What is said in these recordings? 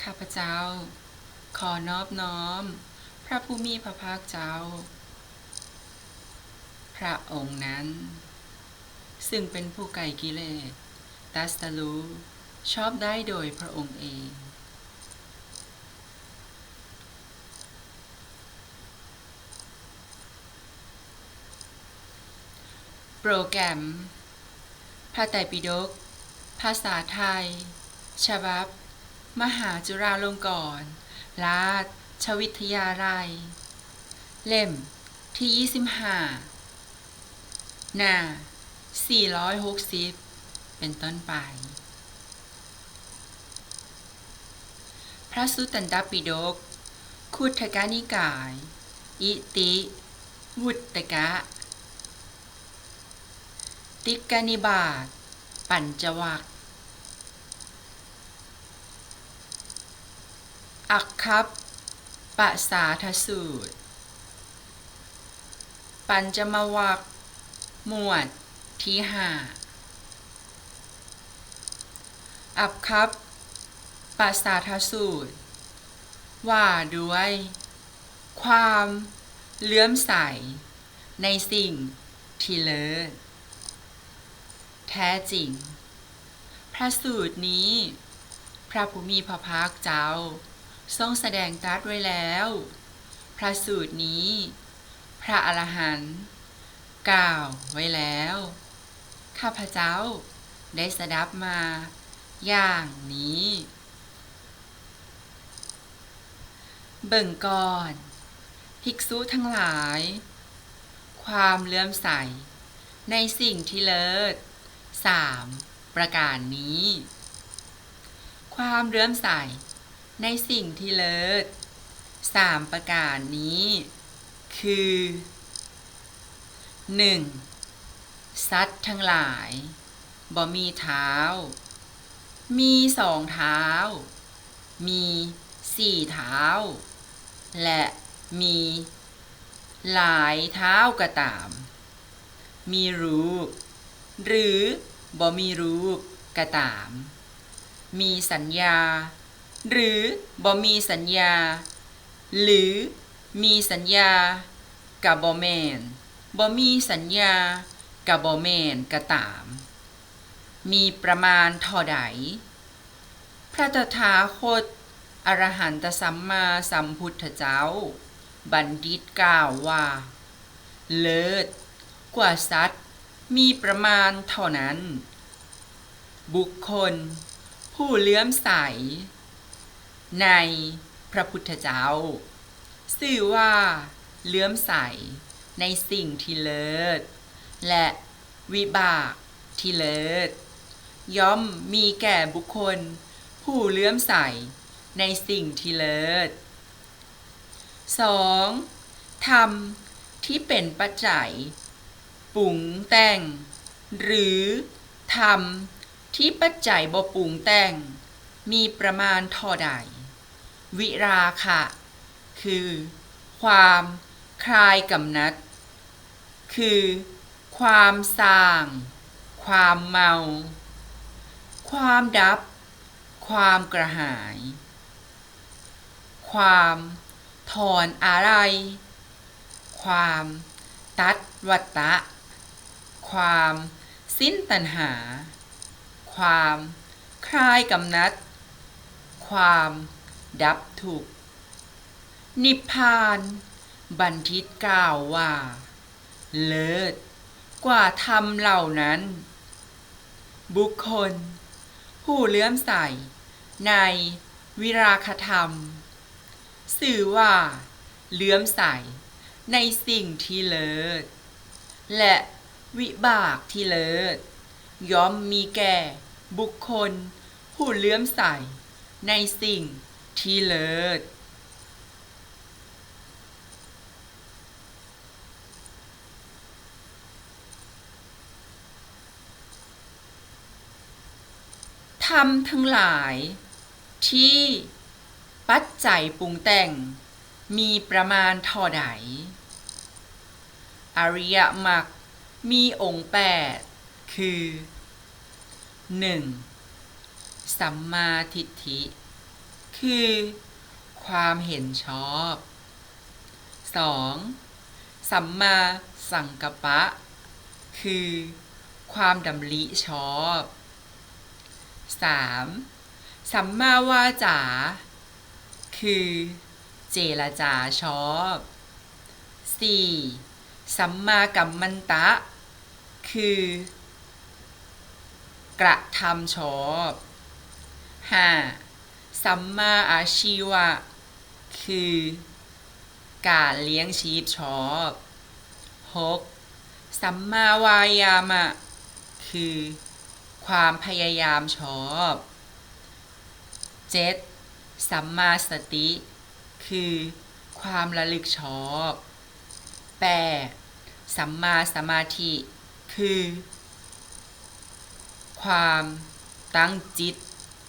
ຂ້າພະເຈົ້າຂໍນອບນ້ອມພະຜູ້ມີພະພາກເຈົ້າ ພະອົງນັ້ນ ຊຶ່ງເປັນຜູ້ໄກກິເລດ, ຕັດສະຮູ້ຊອບໄດ້ໂດຍພະອົງເອງ. ໂປຣແກຣມ ພະໄຕປິດົກ ພາສາໄທ ສະບັບ ມະຫາຈຸລາລົງກອນລາຊະວິທະຍາໄລ ເຫຼັ້ມທີຊາວຫ້າ ໜ້າສີ່ຮ້ອຍຫົກສິບ ເປັນຕົ້ນໄປ. ພະສຸຕັນຕະປິດົກ ຄຸດທະກະນິກາຍ ອິຕິ ວຸດຕະກະ ຕິກະນິບາດ ປັນຈະວັກ ອັກຂັບປະສາທະສູດ ປັນຈະມະວັກ ໝວດທີຫ້າ ອັກຂັບປະສາທະສູດ ວ່າດ້ວຍຄວາມເຫຼື້ອມໃສໃນສິ່ງທີ່ເລີດ. ແທ້ຈິງ ພະສູດນີ້ ພະຜູ້ມີພະພາກເຈົ້າຊົງສະແດງຕັດໄວ້ແລ້ວ. ພະສູດນີ້ ພະອະລະຫັນກ່າວໄວ້ແລ້ວ. ຂ້າພະເຈົ້າໄດ້ສະດັບມາຢ່າງນີ້. ເບິ່ງກ່ອນ ພິກສຸທັງຫຼາຍ, ຄວາມເຫຼື້ອມໃສໃນສິ່ງທີ່ເລີດສາມປະການນີ້. ຄວາມເຫຼື້ອມໃສໃນສິ່ງທີ່ເລີດສາມປະການນີ້ຄື ໜຶ່ງ ສັດທັງຫຼາຍບໍ່ມີເທົ້າ, ມີສອງເທົ້າ, ມີສີ່ເທົ້າ ແລະ ມີຫຼາຍເທົ້າກໍຕາມ, ມີຮູບ ຫຼື ບໍ່ມີຮູບກໍຕາມ, ມີສັນຍາ ຫຼື ບໍ່ມີສັນຍາ ຫຼື ມີສັນຍາກະບໍ່ແມ່ນ, ບໍ່ມີສັນຍາກະບໍ່ແມ່ນກໍຕາມ, ມີປະມານເທົ່າໃດ? ພະຕະຖາຄົດ ອະລະຫັນຕະສຳມາສຳພຸດທະເຈົ້າ ບັນດິດກ່າວວ່າ ເລີດກວ່າສັດມີປະມານເທົ່ານັ້ນ. ບຸກຄົນຜູ້ເຫຼື້ອມໃສໃນພະພຸດທະເຈົ້າ ຊື່ວ່າເຫຼື້ອມໃສໃນສິ່ງທີ່ເລີດ ແລະ ວິບາກທີ່ເລີດ ຍ່ອມມີແກ່ບຸກຄົນຜູ້ເຫຼື້ອມໃສໃນສິ່ງທີ່ເລີດ. ສອງ ທຳທີ່ເປັນປັດໄຈປຸງແຕ່ງ ຫຼື ທຳທີ່ປັດໄຈບໍ່ປຸງແຕ່ງ ມີປະມານເທົ່າໃດ? ວິລາຄະ ຄືຄວາມຄາຍກຳໜັດ ຄືຄວາມສ້າງ, ຄວາມເມົາ, ຄວາມດັບ, ຄວາມກະຫາຍ, ຄວາມຖອນອາໄລ, ຄວາມຕັດວັດຕະ, ຄວາມສິ້ນຕັນຫາ, ຄວາມຄາຍກຳໜັດ, ຄວາມດັບທຸກ. ນິບພານ ບັນດິດກ່າວວ່າ ເລີດກວ່າທຳເຫຼົ່ານັ້ນ. ບຸກຄົນຜູ້ເຫຼື້ອມໃສໃນວິລາຄະທຳ ຊື່ວ່າເຫຼື້ອມໃສໃນສິ່ງທີ່ເລີດ ແລະ ວິບາກທີ່ເລີດ ຍ່ອມມີແກ່ບຸກຄົນຜູ້ເຫຼື້ອມໃສໃນສິ່ງທີ່ເລີດ. ທຳທັງຫຼາຍທີ່ປັດໄຈປຸງແຕ່ງມີປະມານເທົ່າໃດ? ອະລິຍະມັກມີອົງແປດ ຄື ໜຶ່ງ ສຳມາທິດຖິ ຄ ຄືຄວາມເຫັນຊອບ. ສອງ ສຳມາສັງກັບປະ ຄືຄວາມດຳລິຊອບ. ສາມ ສຳມາວາຈາ ຄືເຈລະຈາຊອບ. ສີ່ ສຳມາກັມມັນຕະ ຄືກະທຳຊອບ. ຫ້າ ສຳມາອາຊີວະ ຄືການລ້ຽງຊີບຊອບ. ຫົກ ສຳມາວາຍາມະ ຄືຄວາມພະຍາຍາມຊອບ. ເຈັດ ສຳມາສະຕິ ຄືຄວາມລະລຶກຊອບ. ແປດ ສຳມາສະມາທິ ຄືຄວາມຕັ້ງຈິດ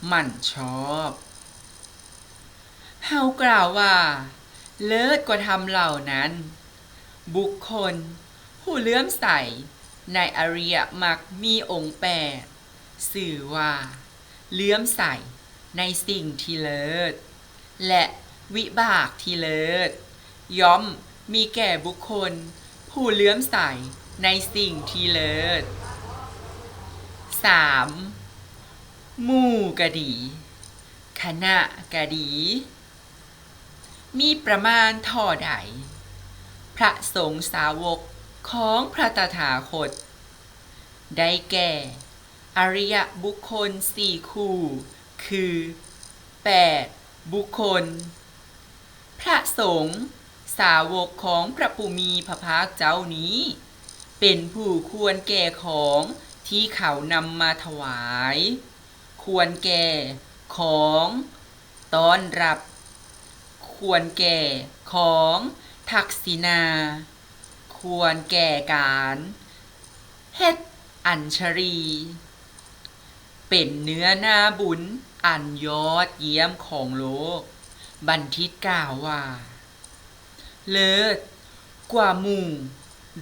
ໝັ້ນຊອບ. ເຮົາກ່າວວ່າ ເລີດກວ່າທຳເຫຼົ່ານັ້ນ, ບຸກຄົນຜູ້ເຫຼື້ອມໃສໃນອະລິຍະມັກມີອົງແປດ ຊື່ວ່າເຫຼື້ອມໃສໃນສິ່ງທີ່ເລີດ ແລະ ວິບາກທີ່ເລີດ ຍ່ອມມີແກ່ບຸກຄົນຜູ້ເຫຼື້ອມໃສໃນສິ່ງທີ່ເລີດ. ສາມ ໝູ່ກະດີ ຄະນະກະດີ ມີປະມານທໍ່ໃດ ພະສົງສາວົກຂອງພະຕະຖາຄົດ ໄດ້ແກ່ ອະລິຍະບຸກຄົນສີ່ຄູ່ ຄື ແປດບຸກຄົນ. ພະສົງສາວົກຂອງພະຜູ້ມີພະພາກເຈົ້ານີ້ ເປັນຜູ້ຄວນແກ່ຂອງທີ່ເຂົານຳມາຖວາຍ, ຄວນແກ່ຂອງຕ້ອນຮັບ, ຄວນແກ່ຂອງທັກສິນາ, ຄວນແກ່ການເຮັດອັນຊະລີ. ເປັນເນື້ອນາບຸນອັນຍອດຢ້ຽມຂອງໂລກ. ບັນທິດກ່າວວ່າ ເລີດກວ່າໝູ່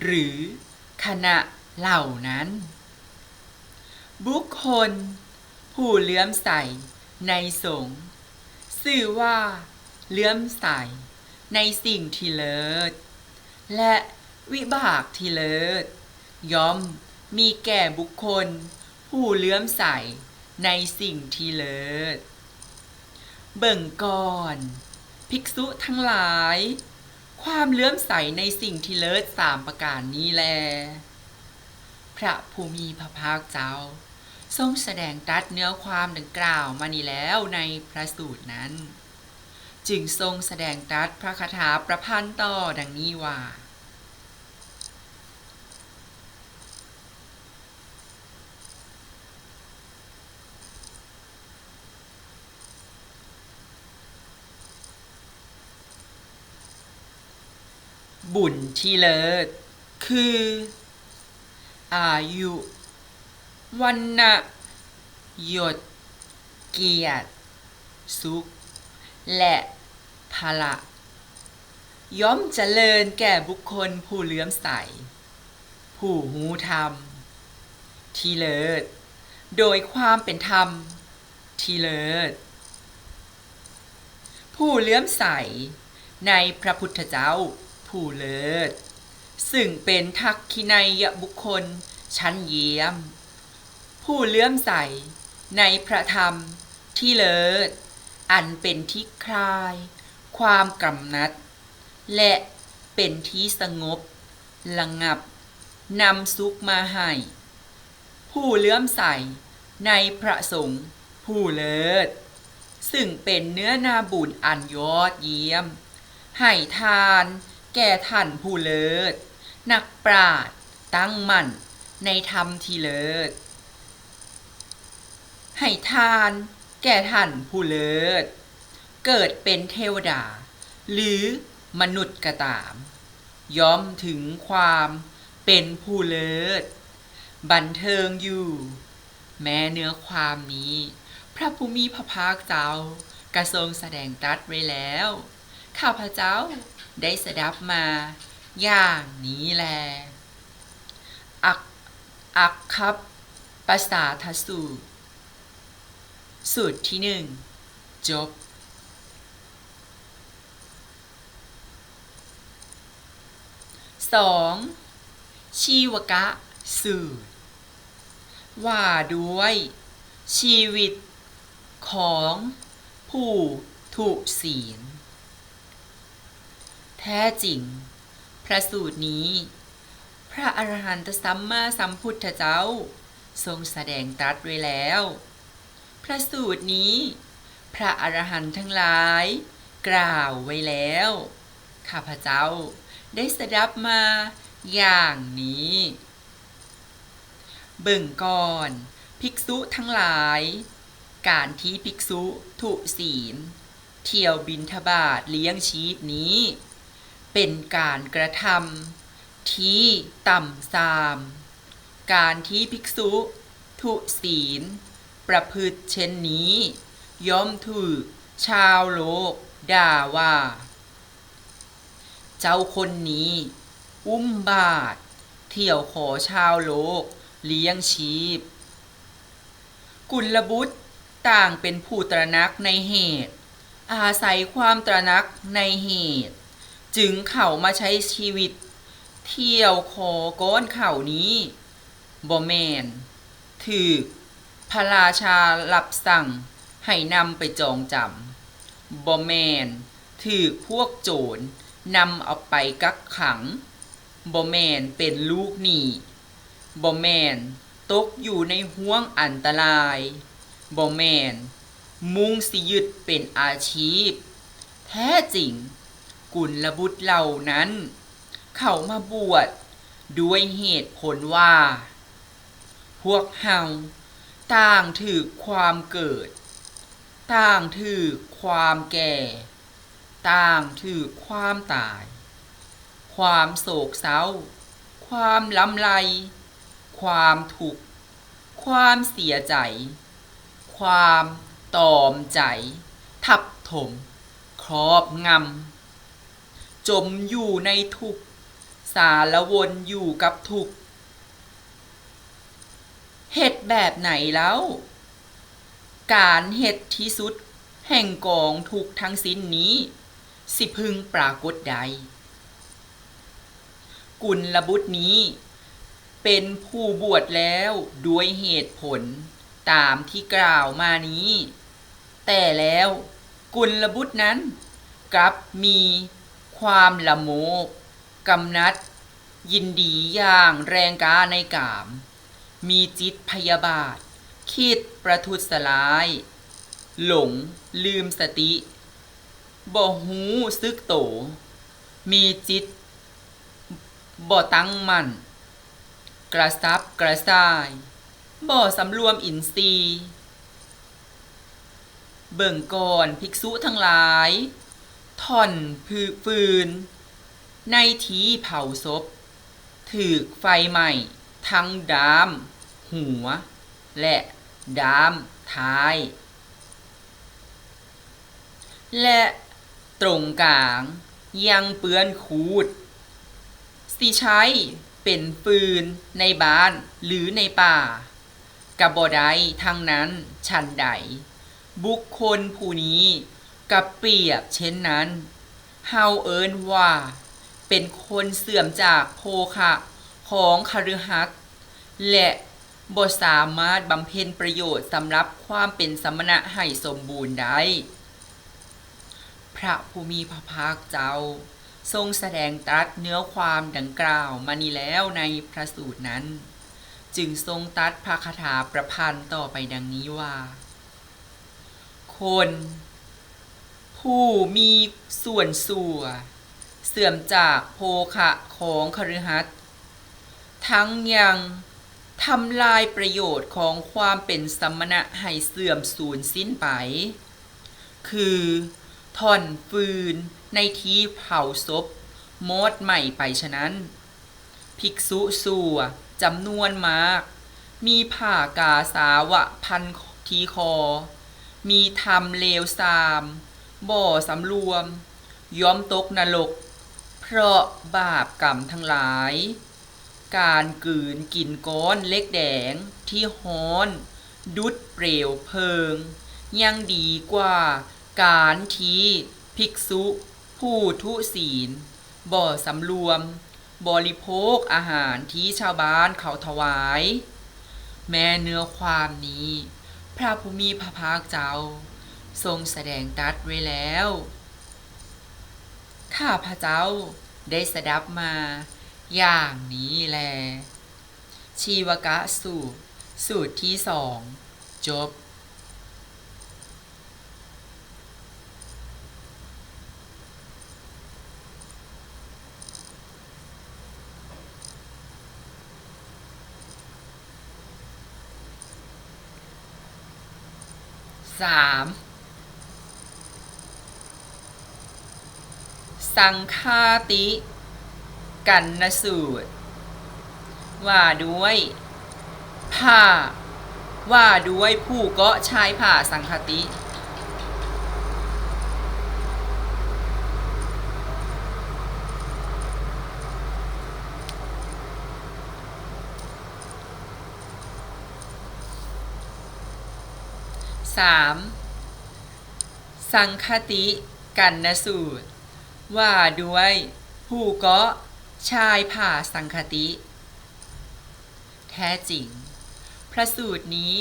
ຫຼື ຄະນະເຫຼົ່ານັ້ນ. ບຸກຄົນຜູ້ເຫຼື້ອມໃສໃນສົງ ຊື່ວ່າເຫຼື້ອມໃສໃນສິ່ງທີ່ເລີດ ແລະ ວິບາກທີ່ເລີດ ຍ່ອມມີແກ່ບຸກຄົນຜູ້ເຫຼື້ອມໃສໃນສິ່ງທີ່ເລີດ. ເບິ່ງກ່ອນ ພິກສຸທັງຫຼາຍ, ຄວາມເຫຼື້ອມໃສໃນສິ່ງທີ່ເລີດສາມປະການນີ້ແລ. ພະຜູ້ມີພະພາກເຈົ້າຊົງສະແດງຕັດເນື້ອຄວາມດັ່ງກ່າວມານີ້ແລ້ວໃນພະສູດນັ້ນ, ຈຶ່ງຊົງສະແດງຕັດພະຄາຖາປະພັນຕໍ່ດັ່ງນີ້ວ່າ ບຸນທີ່ເລີດ ຄື ອາຍຸ, ວັນນະ, ຍົດ, ກຽດ, ສຸກ ແລະ ພະລະ ຍ່ອມຈະເລີນແກ່ບຸກຄົນຜູ້ເຫຼື້ອມໃສ, ຜູ້ຮູ້ທຳທີ່ເລີດ, ໂດຍຄວາມເປັນທຳທີ່ເລີດ, ຜູ້ເຫຼື້ອມໃສໃນພະພຸດທະເຈົ້າຜູ້ເລີດ, ຊຶ່ງເປັນທັກຂິໄນຍະບຸກຄົນຊັ້ນຢ້ຽມ, ຜູ້ເຫຼື້ອມໃສໃນພະທຳທີ່ເລີດ, ອັນເປັນທີ່ຄາຍຄວາມກຳໜັດ ແລະ ເປັນທີ່ສະຫງົບລະງັບ, ນຳສຸກມາໃຫ້. ຜູ້ເຫຼື້ອມໃສໃນພະສົງຜູ້ເລີດ, ຊຶ່ງເປັນເນື້ອນາບຸນອັນຍອດຢ້ຽມ, ໃຫ້ທານແກ່ທ່ານຜູ້ເລີດ, ນັກປາດຕັ້ງໝັ້ນໃນທຳທີ່ເລີດ, ໃຫ້ທານແກ່ທ່ານຜູ້ເລີດ, ເກີດເປັນເທວະດາ ຫຼື ມະນຸດກໍຕາມ, ຍ່ອມເຖິງຄວາມເປັນຜູ້ເລີດ, ບັນເທີງຢູ່. ແມ້ເນື້ອຄວາມນີ້ ພະຜູ້ມີພະພາກເຈົ້າກະຊົງສະແດງຕັດໄວ້ແລ້ວ, ຂ້າພະເຈົ້າໄດ້ສະດັບມາຢ່າງນີ້ແລ. ອັກ ອັກຄັບປະສາທະສູດ ສູດທີໜຶ່ງ ຈົບ. ສອງ ຊີວະກະສູດ ວ່າດ້ວຍຊີວິດຂອງຜູ້ທຸສີນ. ແທ້ຈິງ ພະສູດນີ້ ພະອະລະຫັນຕະສຳມາສຳພຸດທະເຈົ້າຊົງສະແດງຕັດໄວ້ແລ້ວ. ພະສູດນີ້ ພະອະລະຫັນທັງຫຼາຍກ່າວໄວ້ແລ້ວ. ຂ້າພະເຈົ້າໄດ້ສະດັບມາຢ່າງນີ້. ເບິ່ງກ່ອນ ພິກສຸທັງຫຼາຍ, ການທີ່ພິກສຸທຸສີນທ່ຽວບິນທະບາດລ້ຽງຊີບນີ້ ເປັນການກະທຳທີ່ຕ່ຳຊາມ. ການທີ່ພິກສຸທຸສີນປະພຶດເຊັ່ນນີ້ ຍ່ອມຖືກຊາວໂລກດ່າວ່າ ເຈົ້າຄົນນີ້ອຸ້ມບາດທ່ຽວຂໍຊາວໂລກລ້ຽງຊີບ. ກຸນລະບຸດຕ່າງເປັນຜູ້ຕະໜັກໃນເຫດ, ອາໄສຄວາມຕະໜັກໃນເຫດ ຈຶ່ງເຂົ້າມາໃຊ້ຊີວິດທ່ຽວຂໍກ້ອນເຂົ້ານີ້. ບໍ່ແມ່ນຖືກພະລາຊາລັບສັ່ງໃຫ້ນຳໄປຈອງຈຳ, ບໍ່ແມ່ນຖືກພວກໂຈນນຳເອົາໄປກັກຂັງ, ບໍ່ແມ່ນເປັນລູກໜີ້, ບໍ່ແມ່ນຕົກຢູ່ໃນຫ່ວງອັນຕະລາຍ, ບໍ່ແມ່ນມຸ່ງຊິຍຶດເປັນອາຊີບ. ແທ້ຈິງ ກຸນລະບຸດເຫຼົ່ານັ້ນ ເຂົ້າມາບວດດ້ວຍເຫດຜົນວ່າ ພວກເຮົາຕ່າງຖືກຄວາມເກີດ, ຕ່າງຖືກຄວາມແກ່, ຕ່າງຖືກຄວາມຕາຍ, ຄວາມໂສກເສົ້າ, ຄວາມລຳໄລ, ຄວາມທຸກ, ຄວາມເສຍໃຈ, ຄວາມຕອມໃຈ, ທັບຖົມ, ຄອບງຳ, ຈົມຢູ່ໃນທຸກ, ສາລະວົນຢູ່ກັບທຸກ. ເຮັດແບບໃດເລົ່າ? ການເຮັດທີ່ສຸດແຫ່ງກອງທຸກທັງສິ້ນນີ້ ຊິເພິ່ງປາກົດໃດ? ກຸນລະບຸດນີ້ເປັນຜູ້ບວດແລ້ວດ້ວຍເຫດຜົນຕາມທີ່ກ່າວມານີ້, ແຕ່ແລ້ວກຸນລະບຸດນັ້ນກັບມີຄວາມລະໂມບ ກຳໜັດຍິນດີຢ່າງແຮງກ້າໃນກາມ, ມີຈິດພະຍາບາດ, ຄິດປະທຸດສະຮ້າຍ, ຫຼົງລືມສະຕິ, ບໍ່ຮູ້ສຶກໂຕ, ມີຈິດບໍ່ຕັ້ງໝັ້ນ, ກະສັບກະສ່າຍ, ບໍ່ສຳລວມອິນຊີ. ເບິ່ງກ່ອນ ພິກສຸທັງຫຼາຍ, ທ່ອນຟື-, ຟືນໃນທີ່ເຜົາສົບ ຖືກໄຟໄໝ້ທັງດ້າມຫົວ ແລະ ດ້າມທ້າຍ ແລະ ຕົງກາງຍັງເປື້ອນຄູດ. ຊິໃຊ້ເປັນຟືນໃນບ້ານ ຫຼື ໃນປ່າ ກະບໍ່ໄດ້ທັງນັ້ນ. ສັນໃດ ບຸກຄົນຜູ້ນີ້ກະປຽບເຊັ່ນນັ້ນ. ເຮົາເອີ້ນວ່າເປັນຄົນເສື່ອມຈາກໂພຄະຂອງຄະລືຫັດ ແລະ ບໍ່ສາມາດບຳເພັນປະໂຫຍດສຳລັບຄວາມເປັນສະມະນະໃຫ້ສົມບູນໄດ້. ພະຜູ້ມີພະພາກເຈົ້າຊົງສະແດງຕັດເນື້ອຄວາມດັ່ງກ່າວມານີ້ແລ້ວໃນພະສູດນັ້ນ, ຈຶ່ງຊົງຕັດພະຄາຖາປະພັນຕໍ່ໄປດັ່ງນີ້ວ່າ, ຄົນຜູ້ມີສ່ວນຊົ່ວເສື່ອມຈາກໂພຄະຂອງຄະລືຫັດ, ທັງຍັງທຳລາຍປະໂຫຍດຂອງຄວາມເປັນສະມະນະໃຫ້ເສື່ອມສູນສິ້ນໄປ, ຄື ທ່ອນຟືນໃນທີ່ເຜົາສົບມອດໄໝ້ໄປ. ສະນັ້ນ, ພິກສຸຊົ່ວຈຳນວນມາກ ມີຜ້າກາສາວະພັນທີ່ຄໍ, ມີທຳເລວຊາມ, ບໍ່ສຳລວມ, ຍ່ອມຕົກນະລົກ ເພາະບາບກຳທັງຫຼາຍ. ການກືນກິນກ້ອນເຫຼັກແດງທີ່ຮ້ອນດຸດເປວເພີງ ຍັງດີກວ່າການທີ່ພິກສຸຜູ້ທຸສີນບໍ່ສຳລວມ ບໍລິໂພກອາຫານທີ່ຊາວບ້ານເຂົາຖວາຍ. ແມ້ເນື້ອຄວາມນີ້ ພະຜູ້ມີພະພາກເຈົ້າຊົງສະແດງຕັດໄວ້ແລ້ວ. ຂ້າພະເຈົ້າໄດ້ສະດັບມາຢ່າງນີ້ແລ. ຊີວະກະສູດ ສູດທີສອງ ຈົບ. ສາມ ສັງຄະຕິກັນນະສູດ ວ່າດ້ວຍຜ້າ ວ່າດ້ວຍຜູ້ເກາະຊາຍຜ້າສັງຄະຕິ. ສາມ ສັງຄະຕິກັນນະສູດ ວ່າດ້ວຍຜູ້ເກາະຊາຍຜ້າສັງຄະຕິ. ແທ້ຈິງ ພະສູດນີ້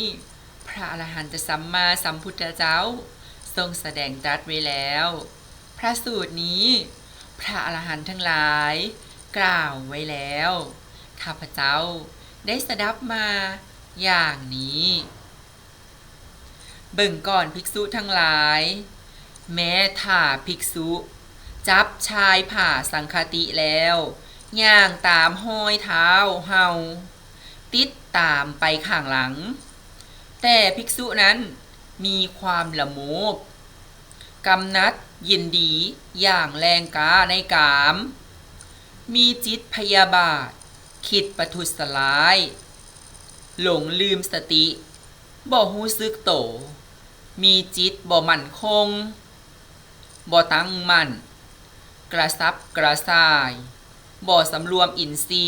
ພະອະລະຫັນຕະສຳມາສຳພຸດທະເຈົ້າຊົງສະແດງຕັດໄວ້ແລ້ວ. ພະສູດນີ້ ພະອະລະຫັນທັງຫຼາຍກ່າວໄວ້ແລ້ວ. ຂ້າພະເຈົ້າໄດ້ສະດັບມາຢ່າງນີ້. ເບິ່ງກ່ອນ ພິກສຸທັງຫຼາຍ, ແມ້ຖ້າພິກສຸຈັບຊາຍຜ້າສັງຄະຕິແລ້ວ ຍ່າງຕາມຮອຍເທົ້າເຮົາ ຕິດຕາມໄປຂ້າງຫຼັງ, ແຕ່ພິກສຸນັ້ນມີຄວາມລະໂມບ, ກຳໜັດຍິນດີຢ່າງແລງກ້າໃນກາມ, ມີຈິດພະຍາບາດ, ຄິດປະທຸດສະຮ້າຍ, ຫຼົງລືມສະຕິ, ບໍ່ຮູ້ສຶກໂຕ, ມີຈິດບໍ່ໝັ້ນຄົງ, ບໍ່ຕັ້ງໝັ້ນ, ກະສັບກະສ່າຍ, ບໍ່ສຳລວມອິນຊີ,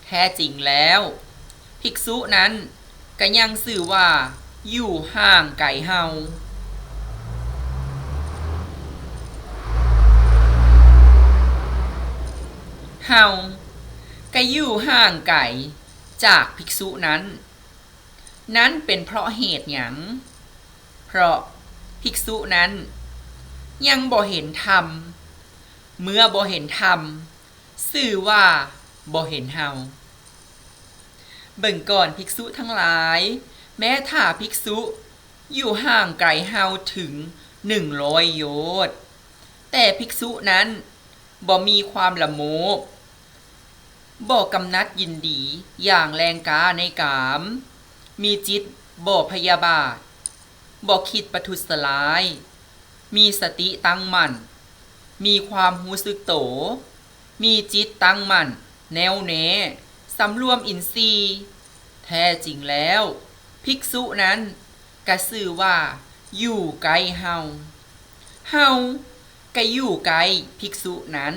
ແທ້ຈິງແລ້ວ, ພິກສຸນັ້ນກະຍັງຊື່ວ່າຢູ່ຫ່າງໄກເຮົາ. ເຮົາກະຢູ່ຫ່າງໄກຈາກພິກສຸນັ້ນ. ນັ້ນເປັນເພາະເຫດຫຍັງ? ເພາະພິກສຸນັ້ນຍັງບໍ່ເຫັນທຳ. ເມື່ອບໍ່ເຫັນທຳ, ຊື່ວ່າບໍ່ເຫັນເຮົາ. ເບິ່ງກ່ອນ ພິກສຸທັງຫຼາຍ, ແມ້ຖ້າພິກສຸຢູ່ຫ່າງໄກເຮົາເຖິງໜຶ່ງຮ້ອຍໂຍດ, ແຕ່ພິກສຸນັ້ນບໍ່ມີຄວາມລະໂມບ, ບໍ່ກຳໜັດຍິນດີຢ່າງແລງກ້າໃນກາມ, ມີຈິດບໍ່ພະຍາບາດ, ບໍ່ຄິດປະທຸດສະຮ້າຍ, ມີສະຕິຕັ້ງໝັ້ນ, ມີຄວາມຮູ້ສຶກໂຕ, ມີຈິດຕັ້ງໝັ້ນ, ແນ່ວແນ່, ສຳລວມອິນຊີ, ແທ້ຈິງແລ້ວ, ພິກສຸນັ້ນກະຊື່ວ່າຢູ່ໃກ້ເຮົາ. ເຮົາກະຢູ່ໃກ້ພິກສຸນັ້ນ.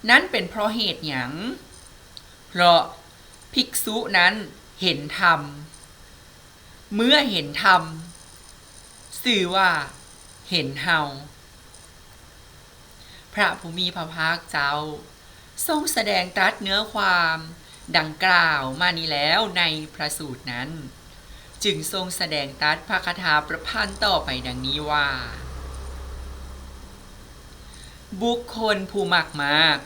ນັ້ນເປັນເພາະເຫດຫຍັງ? ເພາະພິກສຸນັ້ນເຫັນທຳ. ເມື່ອເຫັນທຳ, ຊື່ວ່າເຫັນເຮົາ. ພະຜູ້ມີພະພາກເຈົ້າຊົງສະແດງຕັດເນື້ອຄວາມດັ່ງກ່າວມານີ້ແລ້ວໃນພະສູດນັ້ນ, ຈຶ່ງຊົງສະແດງຕັດພະຄາຖາປະພັນຕໍ່ໄປດັ່ງນີ້ວ່າ, ບຸກຄົນຜູ້ມັກມາກ,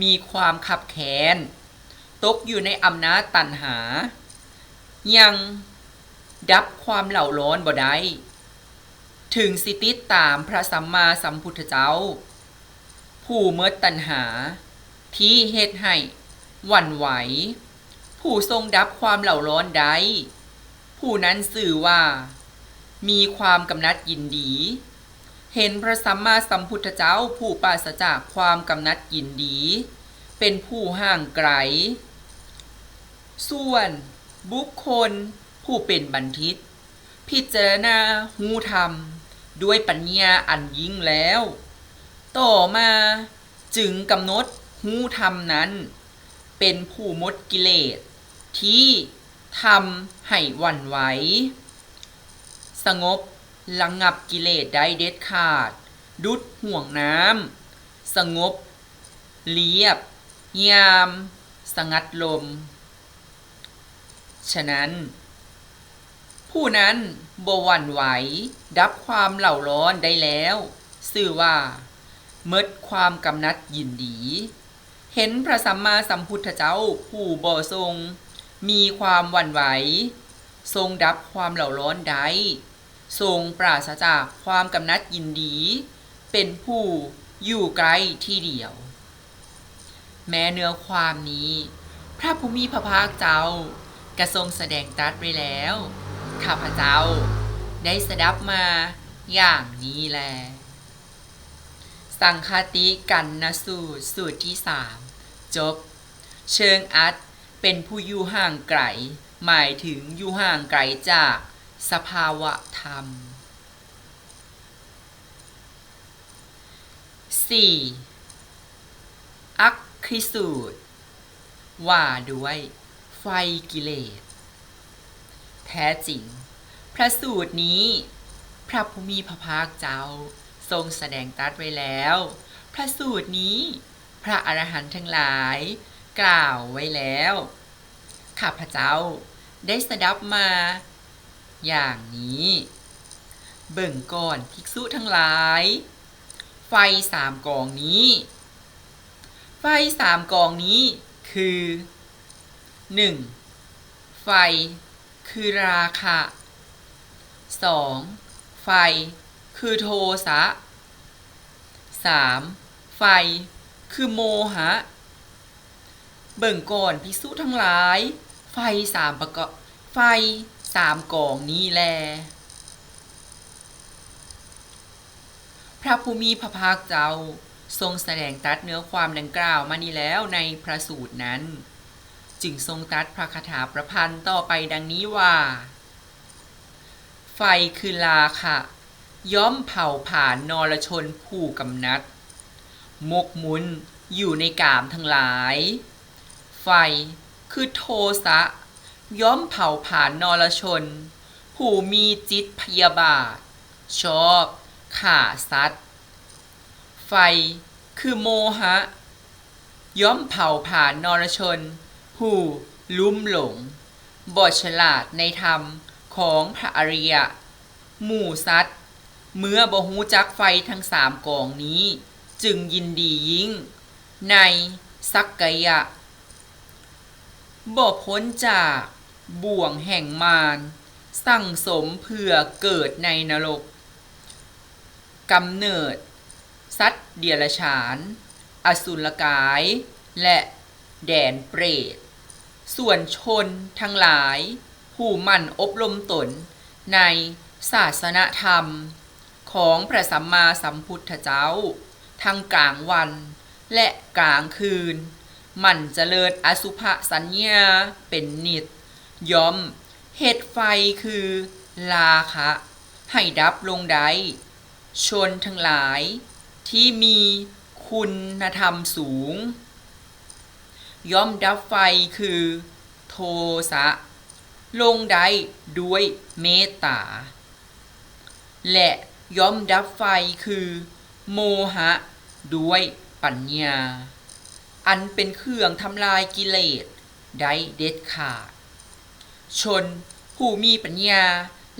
ມີຄວາມຄັບແຄ້ນ, ຕົກຢູ່ໃນອຳນາດຕັນຫາ, ຍັງດັບຄວາມເຫຼົ່າຮ້ອນບໍ່ໄດ້, ເຖິງຊິຕິດຕາມພະສຳມາສຳພຸດທະເຈົ້າ, ຜູ້ໝົດຕັນຫາທີ່ເຮັດໃຫ້ຫວັ່ນໄຫວ, ຜູ້ຊົງດັບຄວາມເຫຼົ່າຮ້ອນໄດ້, ຜູ້ນັ້ນຊື່ວ່າມີຄວາມກຳໜັດຍິນດີ, ເຫັນພະສຳມາສຳພຸດທະເຈົ້າຜູ້ປາສະຈາກຄວາມກຳໜັດຍິນດີ ເປັນຜູ້ຫ່າງໄກ. ສ່ວນບຸກຄົນຜູ້ເປັນບັນທິດ ພິຈາລະນາຮູ້ທຳດ້ວຍປັນຍາອັນຍິ່ງແລ້ວ, ຕໍ່ມາຈຶ່ງກຳນົດຮູ້ທຳນັ້ນ ເປັນຜູ້ໝົດກິເລດທີ່ທຳໃຫ້ຫວັ່ນໄຫວ, ສະຫງົບລະງັບກິເລດໄດ້ເດັດຂາດ ດຸດຫ່ວງນ້ຳ, ສະຫງົບ ລຽບຍາມສະຫງັດລົມ. ສະນັ້ນ, ຜູ້ນັ້ນບໍ່ຫວັ່ນໄຫວ ດັບຄວາມເຫຼົ່າຮ້ອນໄດ້ແລ້ວ, ຊື່ວ່າໝົດຄວາມກຳໜັດຍິນດີ. ເຫັນພະສຳມາສຳພຸດທະເຈົ້າຜູ້ບໍ່ຊົງມີຄວາມຫວັ່ນໄຫວ, ຊົງດັບຄວາມເຫຼົ່າຮ້ອນໄດ້, ຊົງປາສະຈາກຄວາມກຳໜັດຍິນດີ, ເປັນຜູ້ຢູ່ໃກ້ທີດຽວ. ແມ້ເນື້ອຄວາມນີ້ ພະຜູ້ມີພະພາກເຈົ້າກະຊົງສະແດງຕັດໄວ້ແລ້ວ, ຂ້າພະເຈົ້າໄດ້ສະດັບມາຢ່າງນີ້ແລ. ສັງຄະຕິກັນນະສູດ ສູດທີສາມ ຈົບ. ເຊີງອັດ ເປັນຜູ້ຢູ່ຫ່າງໄກ, ໝາຍເຖິງຢູ່ຫ່າງໄກຈາກສະພາວະທຳ. ສີ່ ອັກຂິສູດ ວ່າດ້ວຍໄຟກິເລດ. ແທ້ຈິງ, ພະສູດນີ້ ພະຜູ້ມີພະພາກເຈົ້າຊົງສະແດງຕັດໄວ້ແລ້ວ. ພະສູດນີ້ ພະອະລະຫັນທັງຫຼາຍກ່າວໄວ້ແລ້ວ. ຂ້າພະເຈົ້າໄດ້ສະດັບມາຢ່າງນີ້. ເບິ່ງກ່ອນ ພິກສຸທັງຫຼາຍ, ໄຟສາມກອງນີ້, ໄຟສາມກອງນີ້ຄື ໜຶ່ງ ໄຟຄືລາຄະ, ສອງ ໄຟຄືໂທສະ, ສາມ ໄຟຄືໂມຫະ. ເບິ່ງກ່ອນ ພິກສຸທັງຫຼາຍ, ໄຟສາມປະກະ, ໄຟສາມກອງນີ້ແລ. ພະຜູ້ມີພະພາກເຈົ້າຊົງສະແດງຕັດເນື້ອຄວາມດັ່ງກ່າວມານີ້ແລ້ວໃນພະສູດນັ້ນ, ຈຶ່ງຊົງຕັດພະຄາຖາປະພັນຕໍ່ໄປດັ່ງນີ້ວ່າ, ໄຟຄືລາຄະ ຍ່ອມເຜົາຜານນໍລະຊົນຜູ້ກຳໜັດ, ໝົກໝຸ່ນຢູ່ໃນກາມທັງຫຼາຍ. ໄຟຄືໂທສະ ຍ່ອມເຜົາຜານນໍລະຊົນຜູ້ມີຈິດພະຍາບາດ, ຊອບຂ້າສັດ. ໄຟຄືໂມຫະ ຍ່ອມເຜົາຜານນໍລະຊົນຜູ້ລຸ່ມຫຼົງ, ບໍ່ສະຫຼາດໃນທຳຂອງພະອະລິຍະ. ໝູ່ສັດເມື່ອບໍ່ຮູ້ຈັກໄຟທັງສາມກອງນີ້ ຈຶ່ງຍິນດີຍິ່ງໃນສັກກາຍະ, ບໍ່ພົ້ນຈາກບ່ວງແຫ່ງມານ, ສັງສົມເພື່ອເກີດໃນນະລົກ, ກຳເນີດສັດເດຍລະສານ, ອະສຸລະກາຍ ແລະ ແດນເປຣດ. ສ່ວນຊົນທັງຫຼາຍຜູ້ໝັ່ນອົບຮົມຕົນໃນສາສະນະທຳຂອງພະສຳມາສຳພຸດທະເຈົ້າ ທັງກາງວັນ ແລະ ກາງຄືນ, ໝັ່ນຈະເລີດອະສຸພະສັນຍາເປັນນິດ, ຍ່ອມເຮັດໄຟຄືລາຄະໃຫ້ດັບລົງໄດ້. ຊົນທັງຫຼາຍທີ່ມີຄຸນນະທຳສູງ ຍ່ອມດັບໄຟຄືໂທສະລົງໄດ້ດ້ວຍເມດຕາ ແລະ ຍ່ອມດັບໄຟຄືໂມຫະດ້ວຍປັນຍາ ອັນເປັນເຄື່ອງທຳລາຍກິເລດໄດ້ເດັດຂາດ. ຊົນຜູ້ມີປັນຍາ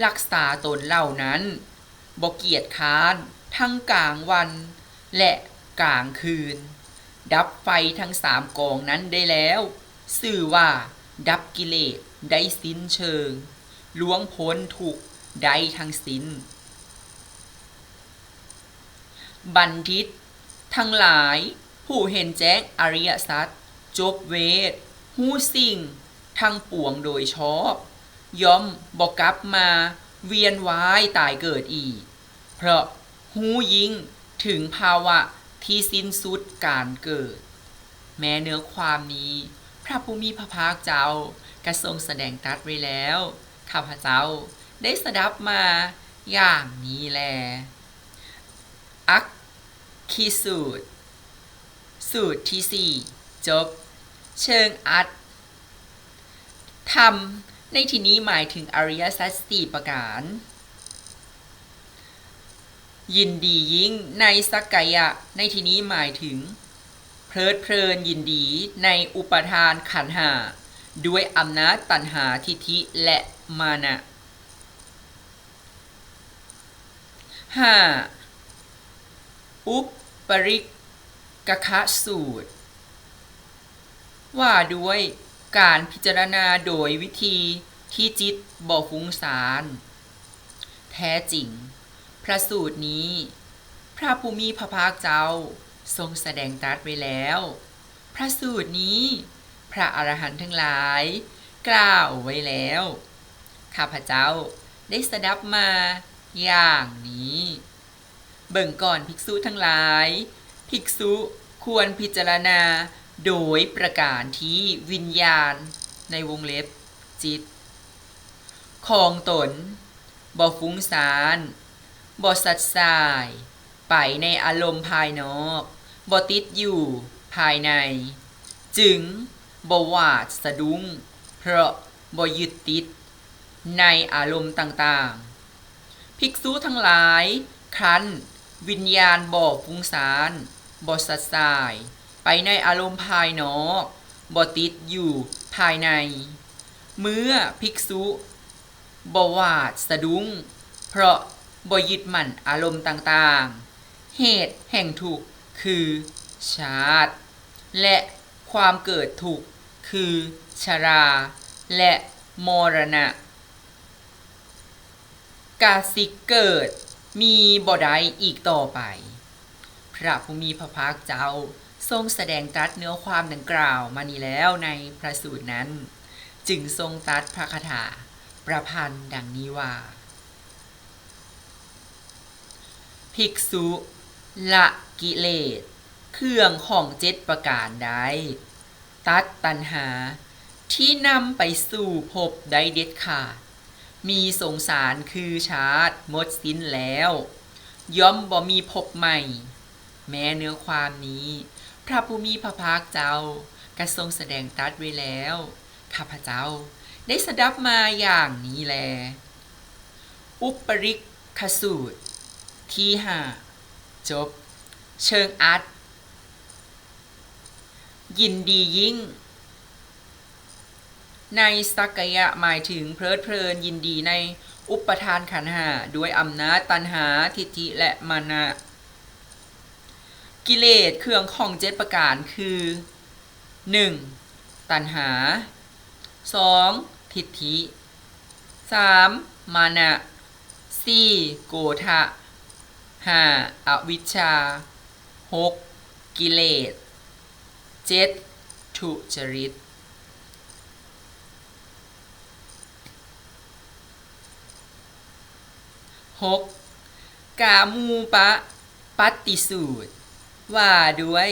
ລັກສາຕົນເຫຼົ່ານັ້ນ ບໍ່ກຽດຄ້ານທັງກາງວັນ ແລະ ກາງຄືນ, ດັບໄຟທັງສາມກອງນັ້ນໄດ້ແລ້ວ, ຊື່ວ່າດັບກິເລດໄດ້ສິ້ນເຊີງ, ລ່ວງພົ້ນທຸກໄດ້ທັງສິ້ນ. ບັນດິດທັງຫຼາຍ ຜູ້ເຫັນແຈ້ງອະລິຍະສັດ, ຈົບເວດ, ຮູ້ສິ່ງທັງປວງໂດຍຊອບ, ຍ່ອມບໍ່ກັບມາວຽນວ່າຍຕາຍເກີດອີກ, ເພາະຮູ້ຍິ່ງເຖິງພາວະທີ່ສິ້ນສຸດການເກີດ. ແມ້ເນື້ອຄວາມນີ້ ພະຜູ້ມີພະພາກເຈົ້າກະຊົງສະແດງຕັດໄວ້ແລ້ວ, ຂ້າພະເຈົ້າໄດ້ສະດັບມາຢ່າງນີ້ແລ. ອັກ ຄີສູດ ສູດທີສີ່ ຈົບ. ເຊີງອັດ ທຳໃນທີ່ນີ້ໝາຍເຖິງອະລິຍະສັດສີ່ປະການ. ຍິນດີຍິ່ງໃນສັກກາຍະໃນທີ່ນີ້ໝາຍເຖິງ ເພີດເພີນຍິນດີໃນອຸປາທານຂັນຫ້າ ດ້ວຍອຳນາດຕັນຫາ, ທິດຖິ ແລະ ມານະ. ຫ້າ ອຸປະລິກກະຄະສູດ ວ່າດ້ວຍການພິຈາລະນາໂດຍວິທີທີ່ຈິດບໍ່ຟຸ້ງຊານ. ແທ້ຈິງ, ພະສູດນີ້ ພະຜູ້ມີພະພາກເຈົ້າຊົງສະແດງຕັດໄວ້ແລ້ວ. ພະສູດນີ້ ພະອະລະຫັນທັງຫຼາຍກ່າວໄວ້ແລ້ວ. ຂ້າພະເຈົ້າໄດ້ສະດັບມາຢ່າງນີ້. ເບິ່ງກ່ອນ ພິກສຸທັງຫຼາຍ, ພິກສຸຄວນພິຈາລະນາໂດຍປະການທີ່ວິນຍານ ໃນວົງເລັບ ຈິດ ຂອງຕົນ ບໍ່ຟຸ້ງຊານ, ບໍ່ຊັດຊາຍໄປໃນອາລົມພາຍນອກ, ບໍ່ຕິດຢູ່ພາຍໃນ, ຈຶ່ງບໍ່ຫວາດສະດຸ້ງ ເພາະບໍ່ຍຶດຕິດໃນອາລົມຕ່າງໆ. ພິກສຸທັງຫຼາຍ, ຄັນວິນຍານບໍ່ຟຸ້ງຊານ, ບໍ່ຊັດຊາຍໄປໃນອາລົມພາຍນອກ, ບໍ່ຕິດຢູ່ພາຍໃນ, ເມື່ອພິກສຸບໍ່ຫວາດສະດຸ້ງ ເພາະບໍ່ຍຶດໝັ້ນອາລົມຕ່າງໆ, ເຫດແຫ່ງທຸກຄືຊາດ ແລະ ຄວາມເກີດທຸກຄືຊະລາ ແລະ ມໍລະນະ ກະຊິເກີດມີບໍ່ໄດ້ອີກຕໍ່ໄປ. ພະຜູ້ມີພະພາກເຈົ້າຊົງສະແດງຕັດເນື້ອຄວາມດັ່ງກ່າວມານີ້ແລ້ວໃນພະສູດນັ້ນ, ຈຶ່ງຊົງຕັດພະຄາຖາປະພັນດັ່ງນີ້ວ່າ: ພິກສຸ ລະກິເລດເຄື່ອງຂອງເຈັດປະການໄດ້, ຕັດຕັນຫາທີ່ນຳໄປສູ່ພົບໄດ້ເດັດຂາດ, ມີສົງສານຄືຊາດໝົດສິ້ນແລ້ວ, ຍ່ອມບໍ່ມີພົບໃໝ່. ແມ້ເນື້ອຄວາມນີ້ ພະຜູ້ມີພະພາກເຈົ້າກະຊົງສະແດງຕັດໄວ້ແລ້ວ. ຂ້າພະເຈົ້າໄດ້ສະດັບມາຢ່າງນີ້ແລ. ອຸປະລິກຄະສູດທີຫ້າ ຈົບ. ເຊີງອັດ ຍິນດີຍິ່ງ ໃນສັກກະຍະໝາຍເຖິງເພີດເພີນຍິນດີໃນອຸປະທານຂັນຫ້າ ດ້ວຍອຳນາດຕັນຫາ, ທິດຖິ ແລະ ມານະ. ກິເລດເຄື່ອງຂອງເຈັດປະການຄື ໜຶ່ງ ຕັນຫາ, ສອງ ທິດຖິ, ສາມ ມານະ, ສີ່ ໂກທະ, ຫ້າ ອະວິດຊາ, ຫົກ ກິເລດ, ເຈັດ ທຸຈະລິດ. ຫົກ ກາມູປະປັດຕິສູດ ວ່າດ້ວຍ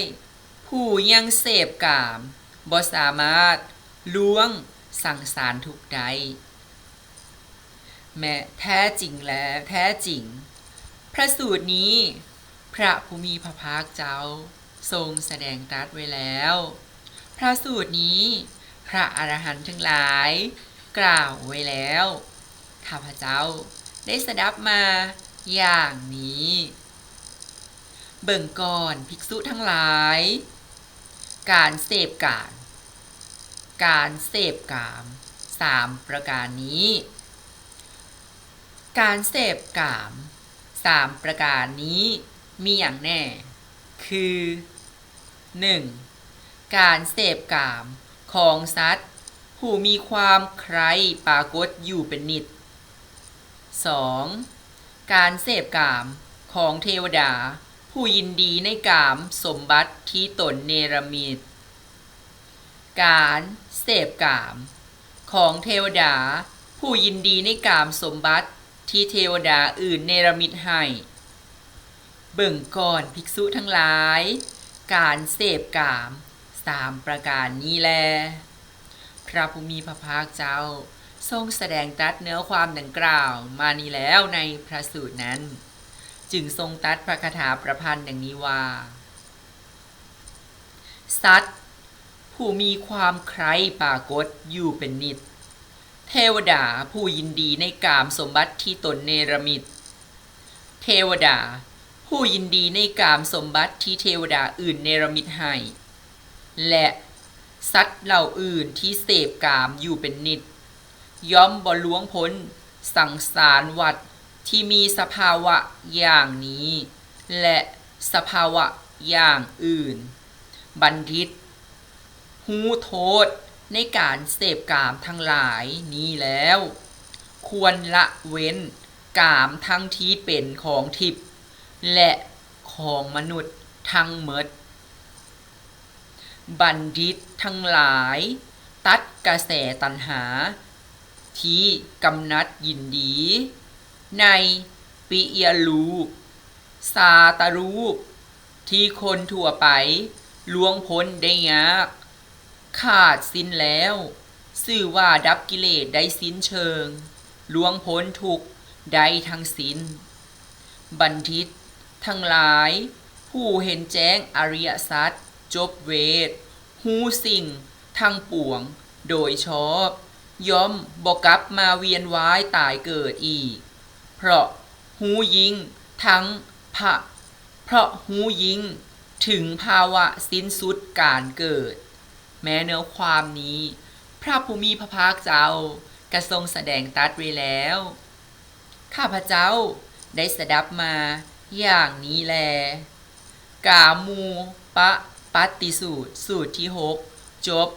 ຜູ້ຍັງເສບກາມ ບໍ່ສາມາດລ່ວງສັງສານທຸກໄດ້. ແມ້ແທ້ຈິງແລະ ແທ້ຈິງ ພະສູດນີ້ ພະຜູ້ມີພະພາກເຈົ້າຊົງສະແດງຕັດໄວ້ແລ້ວ. ພະສູດນີ້ ພະອະລະຫັນທັງຫຼາຍກ່າວໄວ້ແລ້ວ. ຂ້າພະເຈົ້າໄດ້ສະດັບມາຢ່າງນີ້. ເບິ່ງກ່ອນ ພິກສຸທັງຫຼາຍ, ການເສບກາມ, ການເສບກາມສາມປະການນີ້. ການເສບກາມສາມປະການນີ້ມີຫຍັງແດ່? ຄື ໜຶ່ງ ການເສບກາມຂອງສັດຜູ້ມີຄວາມໃຄປາກົດຢູ່ເປັນນິດ. ສອງ ການເສບກາມຂອງເທວະດາຜູ້ຍິນດີໃນກາມສົມບັດທີ່ຕົນເນລະມິດ. ການເສບກາມຂອງເທວະດາຜູ້ຍິນດີໃນກາມສົມບັດທີ່ເທວະດາອື່ນເນລະມິດໃຫ້. ເບິ່ງກ່ອນ ພິກສຸທັງຫຼາຍ, ການເສບກາມສາມປະການນີ້ແລ. ພະຜູ້ມີພະພາກເຈົ້າຊົງສະແດງຕັດເນື້ອຄວາມດັ່ງກ່າວມານີ້ແລ້ວໃນພະສູດນັ້ນ, ຈຶ່ງຊົງຕັດພະຄາຖາປະພັນດັ່ງນີ້ວ່າ: ສັດຜູ້ມີຄວາມໃຄປາກົດຢູ່ເປັນນິດ, ເທວະດາຜູ້ຍິນດີໃນກາມສົມບັດທີ່ຕົນເນລະມິດ, ເທວະດາຜູ້ຍິນດີໃນກາມສົມບັດທີ່ເທວະດາອື່ນເນລະມິດໃຫ້, ແລະ ສັດເຫຼົ່າອື່ນທີ່ເສບກາມຢູ່ເປັນນິດ ຍ່ອມບໍ່ລ່ວງພົ້ນສັງສານວັດທີ່ມີສະພາວະຢ່າງນີ້ ແລະ ສະພາວະຢ່າງອື່ນ. ບັນດິດ ຮູ້ໂທດໃນການເສບກາມທັງຫຼາຍນີ້ແລ້ວ ຄວນລະເວັ້ນກາມທັງທີ່ເປັນຂອງທິບ ແລະ ຂອງມະນຸດທັງໝົດ. ບັນດິດທັງຫຼາຍ ຕັດກະແສຕັນຫາທີ່ກຳໜັດຍິນດີໃນປິຍະຮູບ, ຊາຕະຮູບ ທີ່ຄົນທົ່ວໄປລ່ວງພົ້ນໄດ້ຍາກ, ຂາດສິ້ນແລ້ວ ຊື່ວ່າດັບກິເລດໄດ້ສິ້ນເຊີງ, ລ່ວງພົ້ນທຸກໄດ້ທັງສິ້ນ. ບັນດິດທັງຫຼາຍ ຜູ້ເຫັນແຈ້ງອະລິຍະສັດ, ຈົບເວດ, ຮູ້ສິ່ງທັງປວງໂດຍຊອບ, ຍ່ອມບໍ່ກັບມາວຽນວ່າຍຕາຍເກີດອີກ, ເພາະຮູ້ຍິ່ງທັງພະ ເພາະຮູ້ຍິ່ງເຖິງພາວະສິ້ນສຸດການເກີດ. ແມ້ເນື້ອຄວາມນີ້ ພະຜູ້ມີພະພາກເຈົ້າກະຊົງສະແດງຕັດໄວ້ແລ້ວ. ຂ້າພະເຈົ້າໄດ້ສະດັບມາຢ່າງນີ້ແລ. ກາມູປະປັດຕິສູດ ສູດທີຫົກ ຈົບ.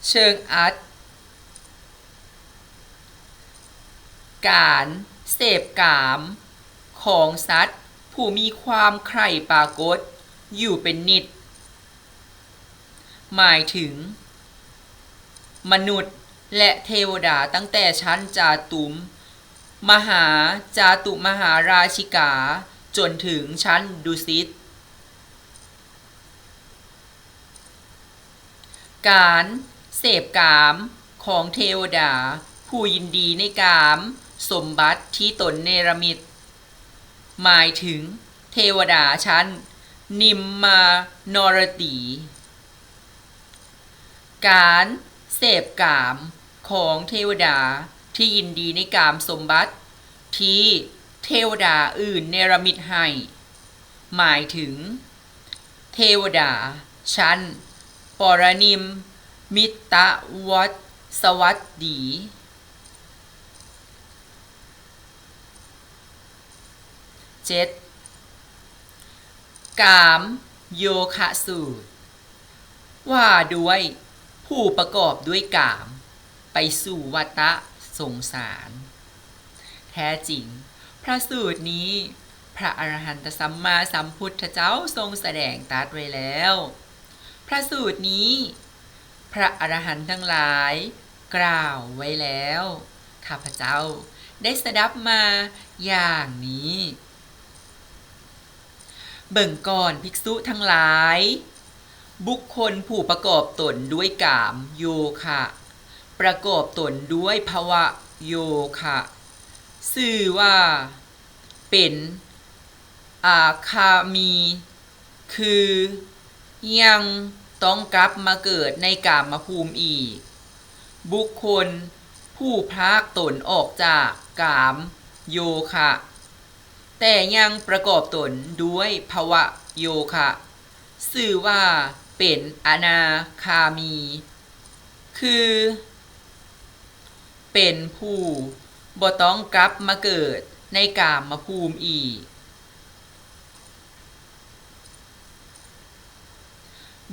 ເຊີງອັດ ການເສບກາມຂອງສັດຜູ້ມີຄວາມໃຄ່ປາກົດຢູ່ເປັນນິດ ໝາຍເຖິງມະນຸດ ແລະ ເທວະດາ ຕັ້ງແຕ່ຊັ້ນຈາຕຸມມະຫາ ຈາຕຸມະຫາລາຊິກາ ຈົນເຖິງຊັ້ນດຸສິດ. ການເສບກາມຂອງເທວະດາຜູ້ຍິນດີໃນກາມສົມບັດທີ່ຕົນເນລະມິດ ໝາຍເຖິງເທວະດາຊັ້ນນິມມານໍລະຕີ. ການເສບກາມຂອງເທວະດາທີ່ຍິນດີໃນກາມສົມບັດທີ່ເທວະດາອື່ນເນລະມິດໃຫ້ ໝາຍເຖິງເທວະດາຊັ້ນປໍລະນິມມິດຕະວັດສະຫວັດດີ. ເຈັດ ກາມໂຍຄະສູດ ວ່າດ້ວຍຜູ້ປະກອບດ້ວຍກາມໄປສູ່ວັດຕະສົງສານ. ແທ້ຈິງ ພະສູດນີ້ ພະອະລະຫັນຕະສຳມາສຳພຸດທະເຈົ້າຊົງສະແດງຕັດໄວ້ແລ້ວ. ພະສູດນີ້ ພະອະລະຫັນທັງຫຼາຍກ່າວໄວ້ແລ້ວ. ຂ້າພະເຈົ້າໄດ້ສະດັບມາຢ່າງນີ້. ເບິ່ງກ່ອນ ພິກສຸທັງຫຼາຍ, ບຸກຄົນຜູ້ປະກອບຕົນດ້ວຍກາມໂຍຄະ, ປະກອບຕົນດ້ວຍພະວະໂຍຄະ, ຊື່ວ່າເປັນອາຄາມີ, ຄືຍັງຕ້ອງກັບມາເກີດໃນກາມະພູມອີກ. ບຸກຄົນຜູ້ພາກຕົນອອກຈາກກາມໂຍຄະ ແຕ່ຍັງປະກອບຕົນດ້ວຍພະວະໂຍຄະ ຊື່ວ່າເປັນອະນາຄາມີ, ຄືເປັນຜູ້ບໍ່ຕ້ອງກັບມາເກີດໃນກາມະພູມອີກ.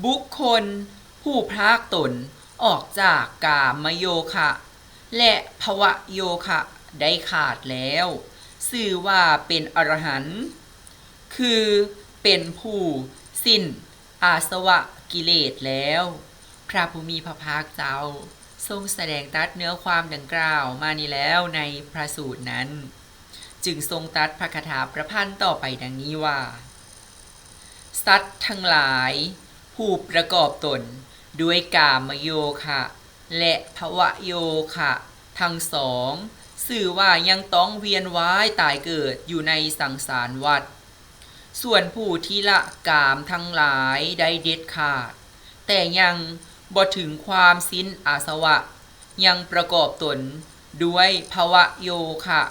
ບຸກຄົນຜູ້ພາກຕົນອອກຈາກກາມະໂຍຄະ ແລະ ພະວະໂຍຄະໄດ້ຂາດແລ້ວ ຊື່ວ່າເປັນອະລະຫັນ, ຄືເປັນຜູ້ສິ້ນອາສະວະກິເລດແລ້ວ. ພະຜູ້ມີພະພາກເຈົ້າຊົງສະແດງຕັດເນື້ອຄວາມດັ່ງກ່າວມານີ້ແລ້ວໃນພະສູດນັ້ນ, ຈຶ່ງຊົງຕັດພະຄາຖາປະພັນຕໍ່ໄປດັ່ງນີ້ວ່າ, ສັດທັງຫຼາຍຜູ້ປະກອບຕົນດ້ວຍກາມະໂຍຄະ ແລະ ພະວະໂຍຄະທັງສອງ ຊື່ວ່າຍັງຕ້ອງວຽນວ່າຍຕາຍເກີດຢູ່ໃນສັງສານວັດ. ສ່ວນຜູ້ທີ່ລະກາມທັງຫຼາຍໄດ້ເດັດຂາດ, ແຕ່ຍັງບໍ່ເຖິງຄວາມສິ້ນອາສະວະ, ຍັງປະກອບຕົນດ້ວຍພະວະໂຍຄະ,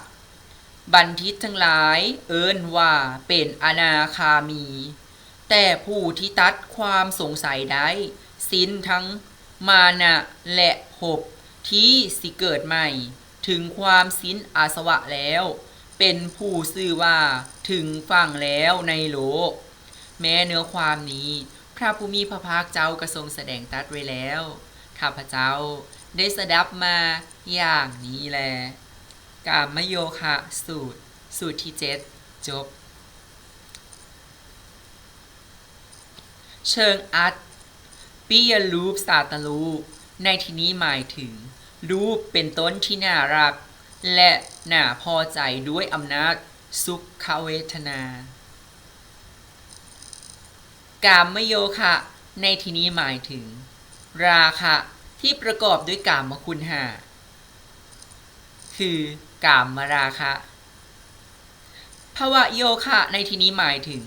ບັນທິດທັງຫຼາຍເອີ້ນວ່າເປັນອະນາຄາມີ, ແຕ່ຜູ້ທີ່ຕັດຄວາມສົງໄສໄດ້, ສິ້ນທັງມານະ ແລະ ພົບທີ່ຊິເກີດໃໝ່, ເຖິງຄວາມສິ້ນອາສະວະແລ້ວ, ເປັນຜູ້ຊື່ວ່າເຖິງຝັ່ງແລ້ວໃນໂລກ. ແມ້ເນື້ອຄວາມນີ້ ພະຜູ້ມີພະພາກເຈົ້າກໍຊົງສະແດງຕັດໄວ້ແລ້ວ, ຂ້າພະເຈົ້າໄດ້ສະດັບມາຢ່າງນີ້ແລ. ກາມະໂຍຄະສູດ, ສູດທີເຈັດ ຈົບ. ເຊີງອັດ ປິຍະຮູບສາຕະຮູບ ໃນທີ່ນີ້ໝາຍເຖິງຮູບເປັນຕົ້ນທີ່ໜ້າຮັກ ແລະ ໜ້າພໍໃຈດ້ວຍອຳນາດສຸຂະເວທະນາ. ກາມະໂຍຄະ ໃນທີ່ນີ້ໝາຍເຖິງລາຄະທີ່ປະກອບດ້ວຍກາມະຄຸນຫ້າ ຄື ກາມະລາຄະ. ພະວະໂຍຄະ ໃນທີ່ນີ້ໝາຍເຖິງ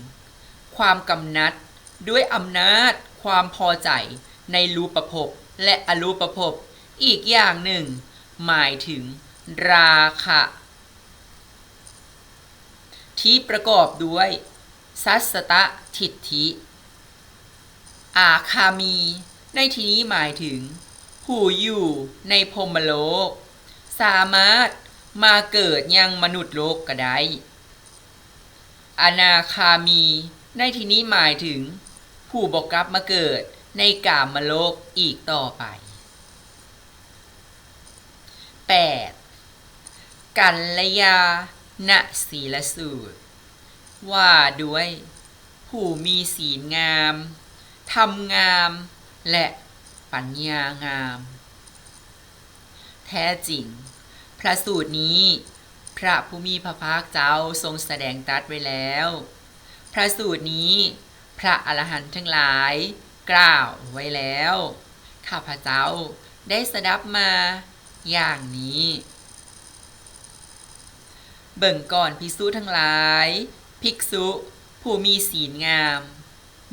ຄວາມກຳໜັດດ້ວຍອຳນາດຄວາມພໍໃຈໃນຮູບປະພົບ ແລະ ອະຮູບປະພົບ. ອີກຢ່າງໜຶ່ງ ໝາຍເຖິງລາຄະທີ່ປະກອບດ້ວຍສັດສະຕະທິດຖິ. ອາຄາມີ ໃນທີ່ນີ້ໝາຍເຖິງຜູ້ຢູ່ໃນພົມມະໂລກ, ສາມາດມາເກີດຍັງມະນຸດໂລກກໍໄດ້. ອະນາຄາມີ ໃນທີ່ນີ້ໝາຍເຖິງຜູ້ບໍ່ກັບມາເກີດໃນກາມະໂລກອີກຕໍ່ໄປ. ແປດ ກັນລະຍານະສີລະສູດ ວ່າດ້ວຍຜູ້ມີສີນງາມ, ທຳງາມ ແລະ ປັນຍາງາມ. ແທ້ຈິງ, ພະສູດນີ້ ພະຜູ້ມີພະພາກເຈົ້າຊົງສະແດງຕັດໄວ້ແລ້ວ. ພະສູດນີ້ ພະອະລະຫັນທັງຫຼາຍກ່າວໄວ້ແລ້ວ. ຂ້າພະເຈົ້າໄດ້ສະດັບມາຢ່າງນີ້. ເບິ່ງກ່ອນ ພິກສຸທັງຫຼາຍ, ພິກສຸຜູ້ມີສີນງາມ,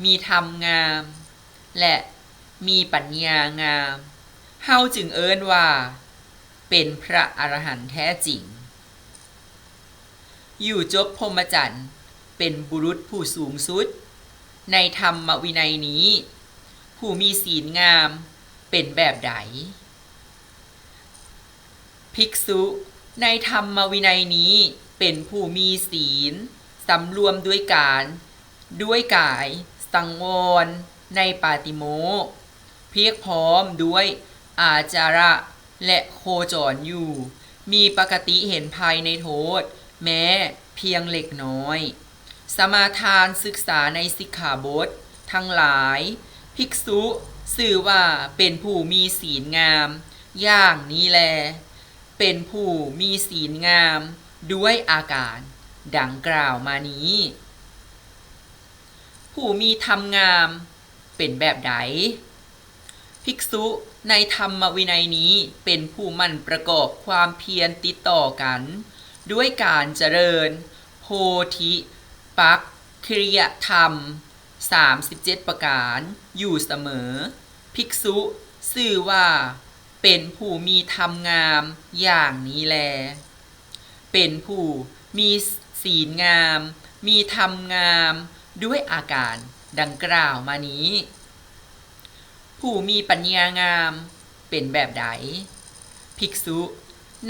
ມີທຳງາມ ແລະ ມີປັນຍາງາມ, ເຮົາຈຶ່ງເອີ້ນວ່າເປັນພະອະລະຫັນແທ້ຈິງ. ຢູ່ຈົບພົມມະຈັນ ເປັນບຸລຸດຜູ້ສູງສຸດໃນທຳມະວິໄນນີ້. ຜູ້ມີສີນງາມເປັນແບບໃດ? ພິກສຸໃນທຳມະວິໄນນີ້ ເປັນຜູ້ມີສີນ, ສຳລວມດ້ວຍການ, ດ້ວຍກາຍສັງວອນໃນປາຕິໂມກ, ພຽບພ້ອມດ້ວຍອາຈາລະ ແລະ ໂຄຈອນຢູ່, ມີປະກະຕິເຫັນໄພໃນໂທດແມ້ພຽງເລັກນ້ອຍ. ສະມາທານສຶກສາໃນສິກຂາບົດທັງຫຼາຍ. ພິກສຸຊື່ວ່າເປັນຜູ້ມີສີນງາມຢ່າງນີ້ແລ, ເປັນຜູ້ມີສີນງາມດ້ວຍອາການດັ່ງກ່າວມານີ້. ຜູ້ມີທຳງາມເປັນແບບໃດ? ພິກສຸໃນທຳມະວິໄນນີ້ ເປັນຜູ້ໝັ່ນປະກອບຄວາມພຽນຕິດຕໍ່ກັນ ດ້ວຍການຈະເລີນໂພທິປັກຂະລິຍະທຳສາມສິບເຈັດປະການຢູ່ສະເໝີ. ພິກສຸຊື່ວ່າເປັນຜູ້ມີທຳງາມຢ່າງນີ້ແລ. ເປັນຜູ້ມີສີນງາມ, ມີທຳງາມດ້ວຍອາການດັ່ງກ່າວມານີ້. ຜູ້ມີປັນຍາງາມເປັນແບບໃດ? ພິກສຸ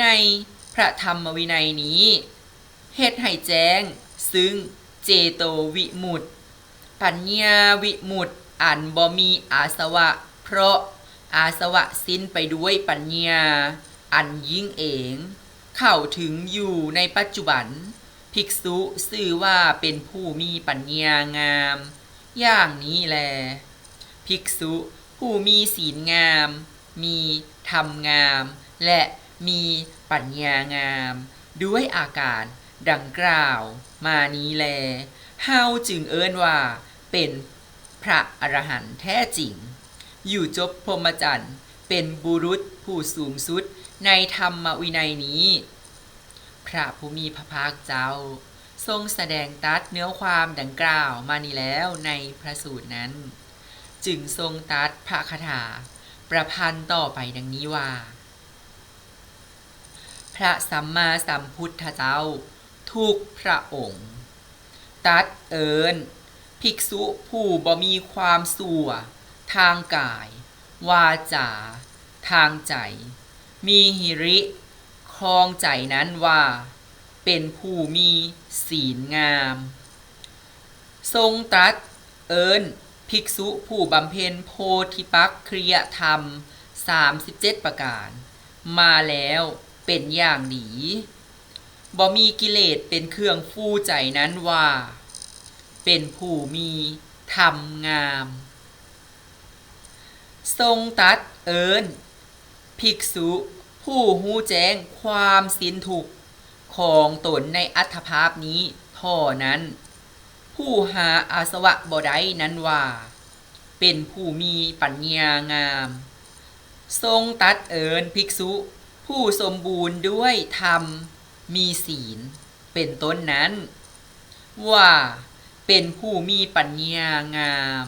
ໃນພະທຳມະວິໄນນີ້ ເຮັດໃຫ້ແຈ້ງຊຶ່ງເຈໂຕວິມຸດ, ປັນຍາວິມຸດອັນບໍ່ມີອາສະວະ, ເພາະອາສະວະສິ້ນໄປດ້ວຍປັນຍາອັນຍິ່ງເອງ, ເຂົ້າເຖິງຢູ່ໃນປັດຈຸບັນ. ພິກສຸຊື່ວ່າເປັນຜູ້ມີປັນຍາງາມຢ່າງນີ້ແລ. ພິກສຸຜູ້ມີສີນງາມ, ມີທຳງາມ ແລະ ມີປັນຍາງາມ ດ້ວຍອາການດັ່ງກ່າວມານີ້ແລ, ເຮົາຈຶ່ງເອີ້ນວ່າເປັນພະອະລະຫັນແທ້ຈິງ, ຢູ່ຈົບພົມມະຈັນ, ເປັນບຸລຸດຜູ້ສູງສຸດໃນທຳມະວິໄນນີ້. ພະຜູ້ມີພະພາກເຈົ້າຊົງສະແດງຕັດເນື້ອຄວາມດັ່ງກ່າວມານີ້ແລ້ວໃນພະສູດນັ້ນ, ຈຶ່ງຊົງຕັດພະຄາຖາປະພັນຕໍ່ໄປດັ່ງນີ້ວ່າ, ພະສຳມາສຳພຸດທະເຈົ້າທຸກພະອົງ ຕັດເອີ້ນ ພິກສຸຜູ້ບໍ່ມີຄວາມຊົ່ວທາງກາຍ, ວາຈາ, ທາງໃຈ, ມີຫິລິຄອງໃຈນັ້ນວ່າ ເປັນຜູ້ມີສີນງາມ. ຊົງຕັດເອີ້ນພິກສຸຜູ້ບຳເພັນໂພທິປັກຂະລິຍະທຳສາມສິບເຈັດປະການມາແລ້ວເປັນຢ່າງດີ, ບໍ່ມີກິເລດເປັນເຄື່ອງຟູໃຈນັ້ນວ່າ ເປັນຜູ້ມີທຳງາມ. ຊົງຕັດເອີ້ນ ພິກສຸຜູ້ຮູ້ແຈ້ງຄວາມສິ້ນທຸກຂອງຕົນໃນອັດຕະພາບນີ້ເທົ່ານັ້ນ, ຜູ້ຫາອາສະວະບໍ່ໄດ້ນັ້ນວ່າ ເປັນຜູ້ມີປັນຍາງາມ. ຊົງຕັດເອີ້ນພິກສຸຜູ້ສົມບູນດ້ວຍທຳ, ມີສີນ ເປັນຕົ້ນນັ້ນ ວ່າເປັນຜູ້ມີປັນຍາງາມ.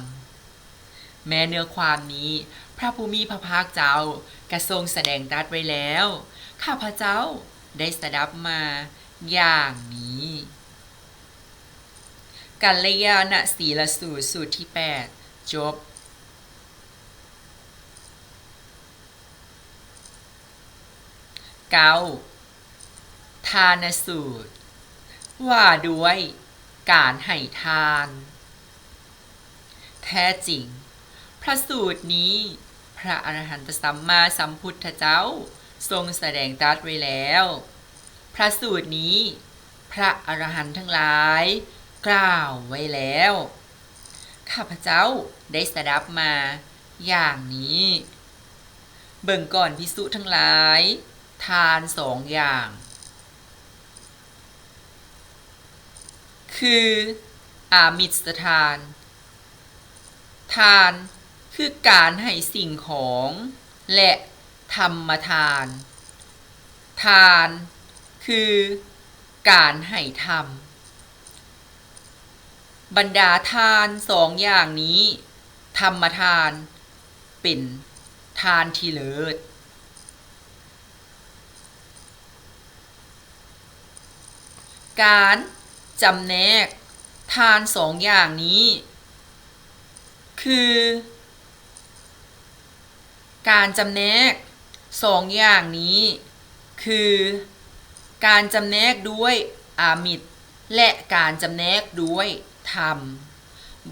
ແມ້ເນື້ອຄວາມນີ້ ພະຜູ້ມີພະພາກເຈົ້າກະຊົງສະແດງຕັດໄວ້ແລ້ວ, ຂ້າພະເຈົ້າໄດ້ສະດັບມາຢ່າງນີ້. ກັນລະຍານະສີລະສູດ ສູດທີແປດ ຈົບ. ເກົ້າ ທານະສູດ ວ່າດ້ວຍການໃຫ້ທານ. ແທ້ຈິງ ພະສູດນີ້ ພະອະລະຫັນຕະສຳມາສຳພຸດທະເຈົ້າຊົງສະແດງຕັດໄວ້ແລ້ວ. ພະສູດນີ້ ພະອະລະຫັນທັງຫຼາຍກ່າວໄວ້ແລ້ວ. ຂ້າພະເຈົ້າໄດ້ສະດັບມາຢ່າງນີ້. ເບິ່ງກ່ອນພິກສຸທັງຫຼາຍ, ທານສອງຢ່າງ ຄື ອາມິດສະທານ. ທານ ຄືການໃຫ້ສິ່ງຂອງ ແລະ ທຳມະທານ. ທານ ຄື ການໃຫ້ທຳ. ບັນດາທານສອງຢ່າງນີ້, ທຳມະທານເປັນທານທີ່ເລີດ. ການຈຳແນກທານສອງຢ່າງນີ້ ຄື ການຈຳແນກສອງຢ່າງນີ້ ຄື ການຈຳແນກດ້ວຍອາມິດ ແລະ ການຈຳແນກດ້ວຍທຳ.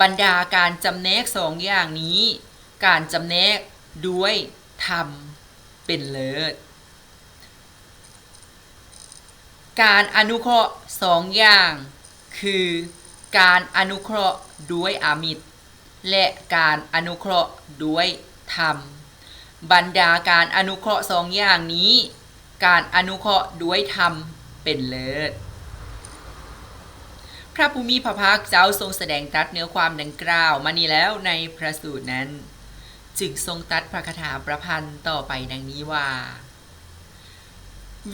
ບັນດາການຈຳແນກສອງຢ່າງນີ້, ການຈຳແນກດ້ວຍທຳເປັນເລີດ. ການອະນຸເຄາະສອງຢ່າງ ຄື ການອະນຸເຄາະດ້ວຍອາມິດ ແລະ ການອະນຸເຄາະດ້ວຍທຳ. ບັນດາການອະນຸເຄາະສອງຢ່າງນີ້, ການອະນຸເຄາະດ້ວຍທຳເປັນເລີດ. ພະຜູ້ມີພະພາກເຈົ້າຊົງສະແດງຕັດເນື້ອຄວາມດັ່ງກ່າວມານີ້ແລ້ວໃນພະສູດນັ້ນ, ຈຶ່ງຊົງຕັດພະຄາຖາປະພັນຕໍ່ໄປດັ່ງນີ້ວ່າ,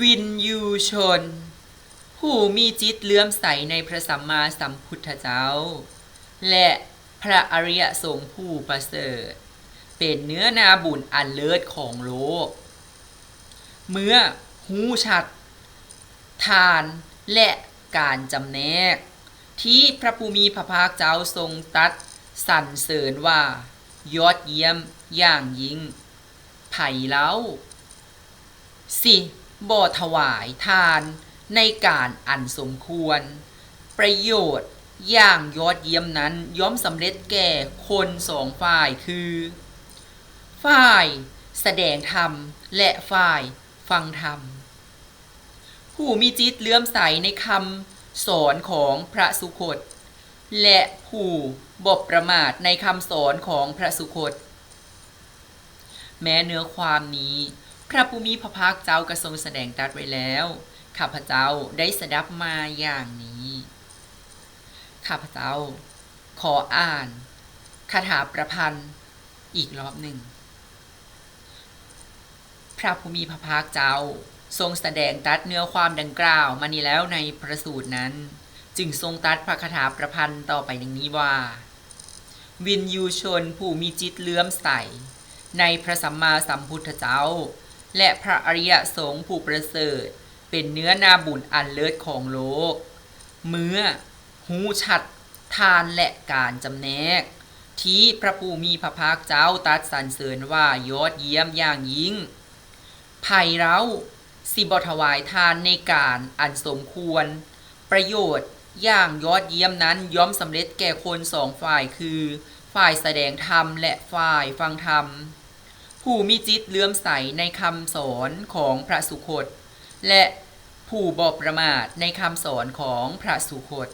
ວິນຍູຊົນ ຜູ້ມີຈິດເຫຼື້ອມໃສໃນພະສຳມາສຳພຸດທະເຈົ້າ ແລະ ພະອະລິຍະສົງຜູ້ປະເສີດ ເປັນເນື້ອນາບຸນອັນເລີດຂອງໂລກ. ເມື່ອຮູ້ຊັດທານ ແລະ ການຈຳແນກ ທີ່ພະຜູ້ມີພະພາກເຈົ້າຊົງຕັດສັນເສີນວ່າຍອດຢ້ຽມຢ່າງຍິ່ງ, ໃຜເລົ່າ ຊິບໍ່ຖວາຍທານໃນການອັນສົມຄວນ. ປະໂຫຍດຢ່າງຍອດຢ້ຽມນັ້ນຍ່ອມສຳເລັດແກ່ຄົນສອງຝ່າຍ ຄື ຝ່າຍສະແດງທຳ ແລະ ຝ່າຍຟັງທຳ. ຜູ້ມີຈິດເຫຼື້ອມໃສໃນຄຳສອນຂອງພະສຸຄົດ ແລະ ຜູ້ບໍ່ປະໝາດໃນຄຳສອນຂອງພະສຸຄົດ. ແມ້ເນື້ອຄວາມນີ້ ພະຜູ້ມີພະພາກເຈົ້າກະຊົງສະແດງຕັດໄວ້ແລ້ວ, ຂ້າພະເຈົ້າໄດ້ສະດັບມາຢ່າງນີ້. ຂ້າພະເຈົ້າຂໍອ່ານຄາຖາປະພັນອີກລອບໜຶ່ງ. ພະຜູ້ມີພະພາກເຈົ້າຊົງສະແດງຕັດເນື້ອຄວາມດັ່ງກ່າວມານີ້ແລ້ວໃນພະສູດນັ້ນ, ຈຶ່ງຊົງຕັດພະຄາຖາປະພັນຕໍ່ໄປດັ່ງນີ້ວ່າ, ວິນຍູຊົນຜູ້ມີຈິດເຫຼື້ອມໃສໃນພະສຳມາສຳພຸດທະເຈົ້າ ແລະ ພະອະລິຍະສົງຜູ້ປະເສີດ ເປັນເນື້ອນາບຸນອັນເລີດຂອງໂລກ, ເມື່ອຮູ້ຊັດ ທານ ແລະ ການຈຳແນກ ທີ່ພະຜູ້ມີພະພາກເຈົ້າຕັດສັນເສີນວ່າຍອດຢ້ຽມຢ່າງຍິ່ງ. ໃຜເລົ່າຊິບໍ່ຖວາຍທານໃນການອັນສົມຄວນ? ປະໂຫຍດຢ່າງຍອດຢ້ຽມນັ້ນຍ່ອມສຳເລັດແກ່ຄົນສອງຝ່າຍ ຄື ຝ່າຍສະແດງທຳ ແລະ ຝ່າຍຟັງທຳ. ຜູ້ມີຈິດເຫຼື້ອມໃສໃນຄຳສອນຂອງພະສຸຄົດ ແລະ ຜູ້ບໍ່ປະໝາດໃນຄຳສອນຂອງພະສຸຄົດ.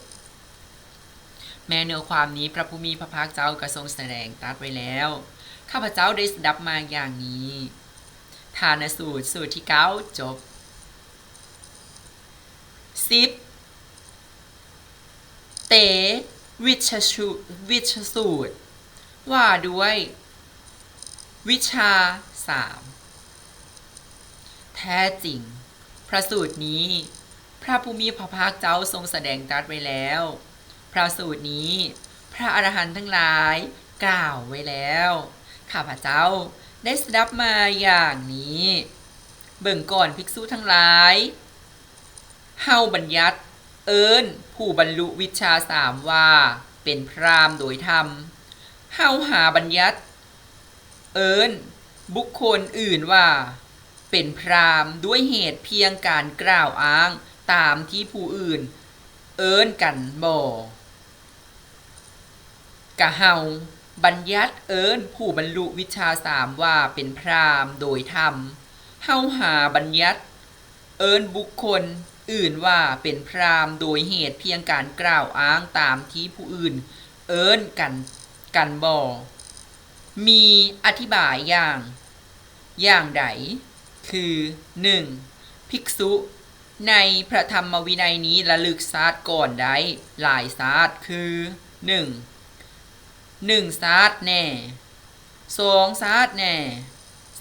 ແມ້ເນື້ອຄວາມນີ້ພະຜູ້ມີພະພາກເຈົ້າກໍຊົງສະແດງຕັດໄວ້ແລ້ວ. ຂ້າພະເຈົ້າໄດ້ສະດັບມາຢ່າງນີ້. ທານະສູດ ສູດທີເກົ້າ ຈົບ. ສິບ ເຕ ວິດຊະສູດ ວິດຊະສູດ ວ່າດ້ວຍວິດຊາສາມ. ແທ້ຈິງ ພະສູດນີ້ ພະຜູ້ມີພະພາກເຈົ້າຊົງສະແດງຕັດໄວ້ແລ້ວ. ພະສູດນີ້ ພະອະລະຫັນທັງຫຼາຍກ່າວໄວ້ແລ້ວ. ຂ້າພະເຈົ້າໄດ້ສະດັບມາຢ່າງນີ້. ເບິ່ງກ່ອນ ພິກສຸທັງຫຼາຍ. ເຮົາບັນຍັດເອີ້ນຜູ້ບັນລຸວິດຊາສາມວ່າເປັນພຣາມໂດຍທຳ. ເຮົາຫາບັນຍັດເອີ້ນບຸກຄົນອື່ນວ່າເປັນພຣາມດ້ວຍເຫດພຽງການກ່າວອ້າງຕາມທີ່ຜູ້ອື່ນເອີ້ນກັນບໍ? ກະເຮົາບັນຍັດເອີ້ນຜູ້ບັນລຸວິດຊາສາມວ່າເປັນພຣາມໂດຍທຳ. ເຮົາຫາບັນຍັດເອີ້ນບຸກຄົນອື່ນວ່າເປັນພຣາມໂດຍເຫດພຽງການກ່າວອ້າງຕາມທີ່ຜູ້ອື່ນເອີ້ນກັນ ກັນບໍ? ມີອະທິບາຍຢ່າງ ຢ່າງໃດ? ຄື ໜຶ່ງ ພິກສຸໃນພະທຳມະວິໄນນີ້ລະລຶກຊາດກ່ອນໄດ້ຫຼາຍຊາດ ຄື ໜຶ່ງ ໜຶ່ງຊາດແນ່, ສອງຊາດແນ່,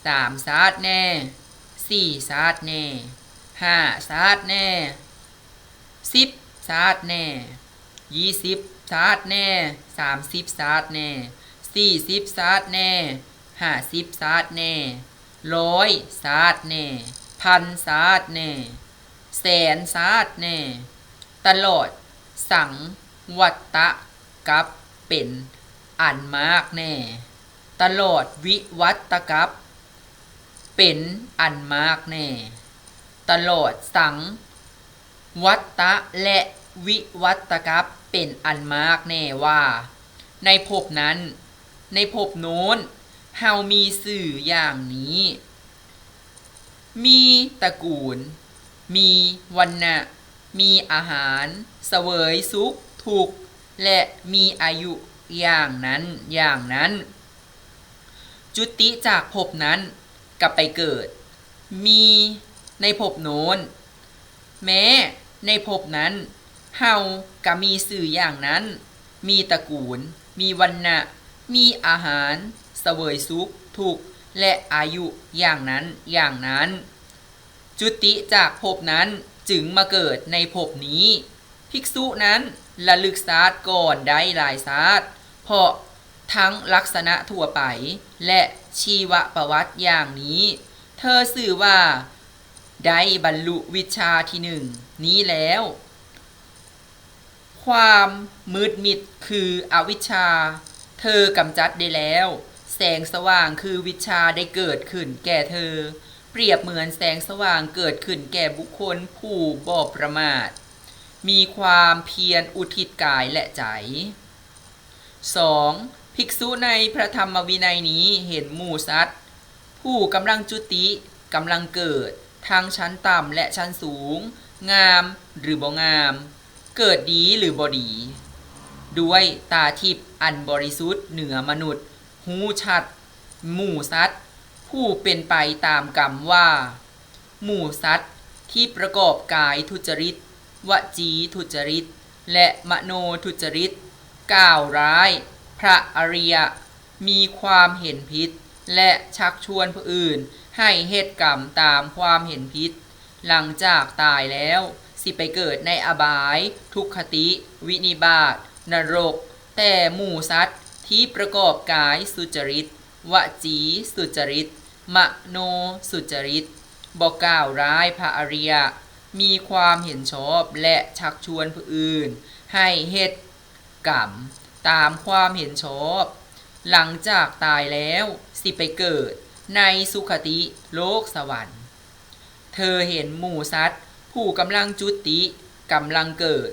ສາມຊາດແນ່, ສີ່ຊາດແນ່, ຫ້າຊາດແນ່, ສິບຊາດແນ່, ຊາດແນ່, ຊາດແນ່, ຊາດແນ່, ຊາດແນ່, ສີ່ສິບຊາດແນ່, ຫ້າສິບຊາດແນ່, ຮ້ອຍຊາດແນ່, ພັນຊາດແນ່, ແສນຊາດແນ່, ຕະຫຼອດສັງວັດຕະກັບເປັນອັນມາກແນ່, ຕະຫຼອດວິວັດຕະກັບເປັນອັນມາກແນ່, ຕະຫຼອດສັງ ວັດຕະ ແລະ ວິວັດຕະກັບເປັນອັນມາກແນ່ວ່າ ໃນພົບນັ້ນ ໃນພົບໂນ້ນ ເຮົາມີຊື່ຢ່າງນີ້ ມີຕະກູນ, ມີວັນນະ, ມີອາຫານ, ສະເຫວີຍສຸກ, ທຸກ ແລະ ມີອາຍຸຢ່າງນັ້ນ ຢ່າງນັ້ນ. ຈຸຕິຈາກພົບນັ້ນ ກໍໄປເກີດ ມີໃນພົບໂນ້ນ. ແມ້ໃນພົບນັ້ນ ເຮົາກໍມີຊື່ຢ່າງນັ້ນ, ມີຕະກູນ, ມີວັນນະ, ມີອາຫານ, ສະເຫວີຍສຸກ, ທຸກ ແລະ ອາຍຸຢ່າງນັ້ນ ຢ່າງນັ້ນ. ຈຸຕິຈາກພົບນັ້ນ ຈຶ່ງມາເກີດໃນພົບນີ້. ພິກສຸນັ້ນລະລຶກຊາດກ່ອນໄດ້ຫຼາຍຊາດ, ເພາະທັງລັກສະນະທົ່ວໄປ ແລະ ຊີວະປະຫວັດຢ່າງນີ້ ເທີຊື່ວ່າໄດ້ບັນລຸວິດຊາທີໜຶ່ງນີ້ແລ້ວ. ຄວາມມືດມິດຄືອະວິດຊາ ເທີກຳຈັດໄດ້ແລ້ວ, ແສງສະຫວ່າງຄືວິດຊາໄດ້ເກີດຂຶ້ນແກ່ເທີ, ປຽບເໝືອນແສງສະຫວ່າງເກີດຂຶ້ນແກ່ບຸກຄົນຜູ້ບໍ່ປະໝາດ, ມີຄວາມພຽນອຸທິດກາຍ ແລະ ໃຈ. ສອງ, ພິກສຸໃນພະທຳມະວິໄນນີ້ເຫັນໝູ່ສັດ ຜູ້ກຳລັງຈຸຕິ, ກຳລັງເກີດ, ທັງຊັ້ນຕ່ຳ ແລະ ຊັ້ນສູງ, ງາມ ຫຼື ບໍ່ງາມ, ເກີດດີ ຫຼື ບໍ່ດີ, ດ້ວຍຕາທິບອັນບໍລິສຸດເໜືອມະນຸດ, ຮູ້ຊັດໝູ່ສັດຜູ້ເປັນໄປຕາມກຳວ່າ ໝູ່ສັດທີ່ປະກອບກາຍທຸດຈະລິດ, ວະຈີທຸດຈະລິດ ແລະ ມະໂນທຸດຈະລິດ, ກ່າວຮ້າຍພະອະລິຍະ, ມີຄວາມເຫັນຜິດ ແລະ ຊັກຊວນຜູ້ອື່ນໃຫ້ເຮັດກຳຕາມຄວາມເຫັນຜິດ, ຫຼັງຈາກຕາຍແລ້ວ ຊິໄປເກີດໃນອະບາຍ, ທຸກຄະຕິ, ວິນິບາດ, ນະລົກ, ແຕ່ໝູ່ສັດທີ່ປະກອບກາຍສຸຈະລິດ, ວະຈີສຸຈະລິດ, ມະໂນສຸຈະລິດ, ບໍ່ກ່າວຮ້າຍພະອະລິຍະ, ມີຄວາມເຫັນຊອບ ແລະ ຊັກຊວນຜູ້ອື່ນໃຫ້ເຮັດ ກຳຕາມຄວາມເຫັນຊອບ, ຫຼັງຈາກຕາຍແລ້ວຊິໄປເກີດໃນສຸຄະຕິໂລກສະຫວັນ. ເທີເຫັນໝູ່ສັດຜູ້ກຳລັງຈຸຕິ, ກຳລັງເກີດ,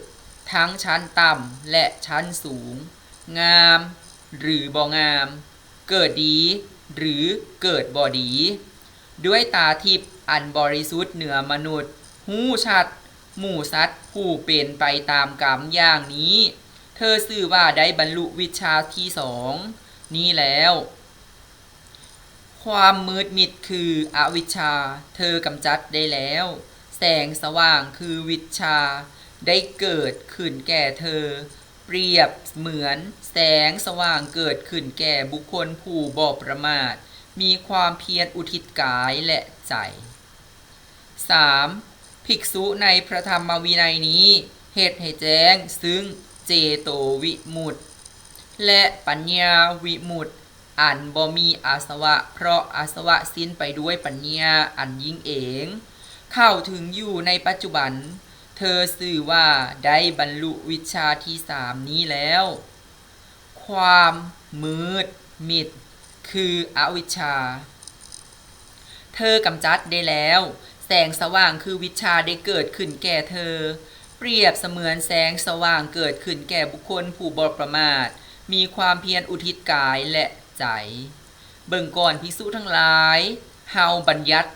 ທັງຊັ້ນຕ່ຳ ແລະ ຊັ້ນສູງ, ງາມ ຫຼື ບໍ່ງາມ, ເກີດດີ ຫຼື ເກີດບໍ່ດີ, ດ້ວຍຕາທິບອັນບໍລິສຸດເໜືອມະນຸດ, ຮູ້ຊັດໝູ່ສັດຜູ້ເປັນໄປຕາມກຳຢ່າງນີ້, ເທີຊື່ວ່າໄດ້ບັນລຸວິດຊາທີສອງນີ້ແລ້ວ. ຄວາມມືດມິດຄືອະວິດຊາ ເທີກຳຈັດໄດ້ແລ້ວ. ແສງສະຫວ່າງຄືວິດຊາໄດ້ເກີດຂຶ້ນແກ່ເທີ, ປຽບເໝືອນແສງສະຫວ່າງເກີດຂຶ້ນແກ່ບຸກຄົນຜູ້ບໍ່ປະໝາດ, ມີຄວາມພຽນອຸທິດກາຍ ແລະ ໃຈ. ສາມ, ພິກສຸໃນພະທຳມະວິໄນນີ້ເຮັດໃຫ້ແຈ້ງຊຶ່ງເຈໂຕວິມຸດ ແລະ ປັນຍາວິມຸດ ອັນບໍ່ມີອາສະວະ, ເພາະອາສະວະສິ້ນໄປດ້ວຍປັນຍາອັນຍິ່ງເອງ, ເຂົ້າເຖິງຢູ່ໃນປັດຈຸບັນ, ເທີຊື່ວ່າໄດ້ບັນລຸວິດຊາທີສາມນີ້ແລ້ວ. ຄວາມມືດມິດຄືອະວິດຊາ ເທີກຳຈັດໄດ້ແລ້ວ. ແສງສະຫວ່າງຄືວິດຊາໄດ້ເກີດຂຶ້ນແກ່ເທີ, ປຽບສະເໝືອນແສງສະຫວ່າງເກີດຂຶ້ນແກ່ບຸກຄົນຜູ້ບໍ່ປະໝາດ, ມີຄວາມພຽນອຸທິດກາຍ ແລະ ໃຈ. ເບິ່ງກ່ອນ ພິກສຸທັງຫຼາຍ, ເຮົາບັນຍັດ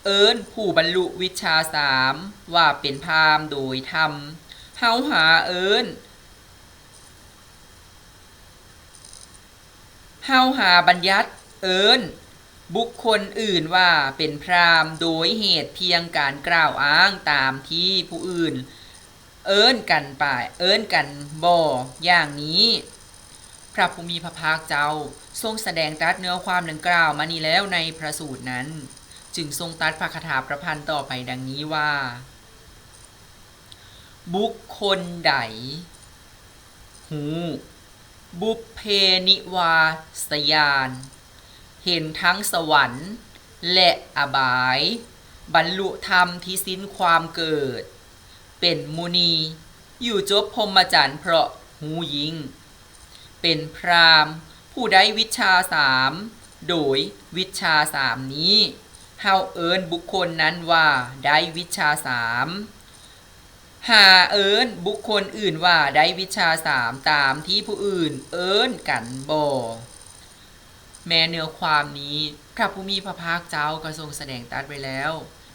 ເອີ້ນຜູ້ບັນລຸວິດຊາສາມວ່າເປັນພາມໂດຍທຳ. ເຮົາຫາເອີ້ນ ເຮົາຫາບັນຍັດເອີ້ນບຸກຄົນອື່ນວ່າເປັນພຣາມໂດຍເຫດພຽງການກ່າວອ້າງຕາມທີ່ຜູ້ອື່ນເອີ້ນກັນໄປ, ເອີ້ນກັນບໍ່ຢ່າງນີ້. ພຣະຜູ້ມີພຣະພາກເຈົ້າຊົງສະແດງຕັດເນື້ອຄວາມດັ່ງກ່າວມານີ້ແລ້ວໃນພຣະສູດນັ້ນ, ຈຶ່ງຊົງຕັດພຣະຄາຖາປະພັນຕໍ່ໄປດັ່ງນີ້ວ່າ, ບຸກຄົນໃດ ຮູ້ບຸບເພນິວາສຍານ, ເຫັນທັງສະຫວັນ ແລະ ອະບາຍ, ບັນລຸທຳທີ່ສິ້ນຄວາມເກີດ, ເປັນມຸນີ, ຢູ່ຈົບພົມມະຈັນເພາະຮູ້ຍິ່ງ, ເປັນພຣາມຜູ້ໄດ້ວິດຊາສາມ, ໂດຍວິດຊາສາມນີ້ ເຮົາເອີ້ນບຸກຄົນນັ້ນວ່າໄດ້ວິດຊາສາມ. ຫາເອີ້ນບຸກຄົນອື່ນວ່າໄດ້ວິດຊາສາມ ຕາມທີ່ຜູ້ອື່ນເອີ້ນກັນບໍ່? ແມ້ເນື້ອຄວາມນີ້ ພຣະຜູ້ມີພຣະພາກເຈົ້າກໍຊົງສະແດງຕັດໄວ້ແລ້ວ,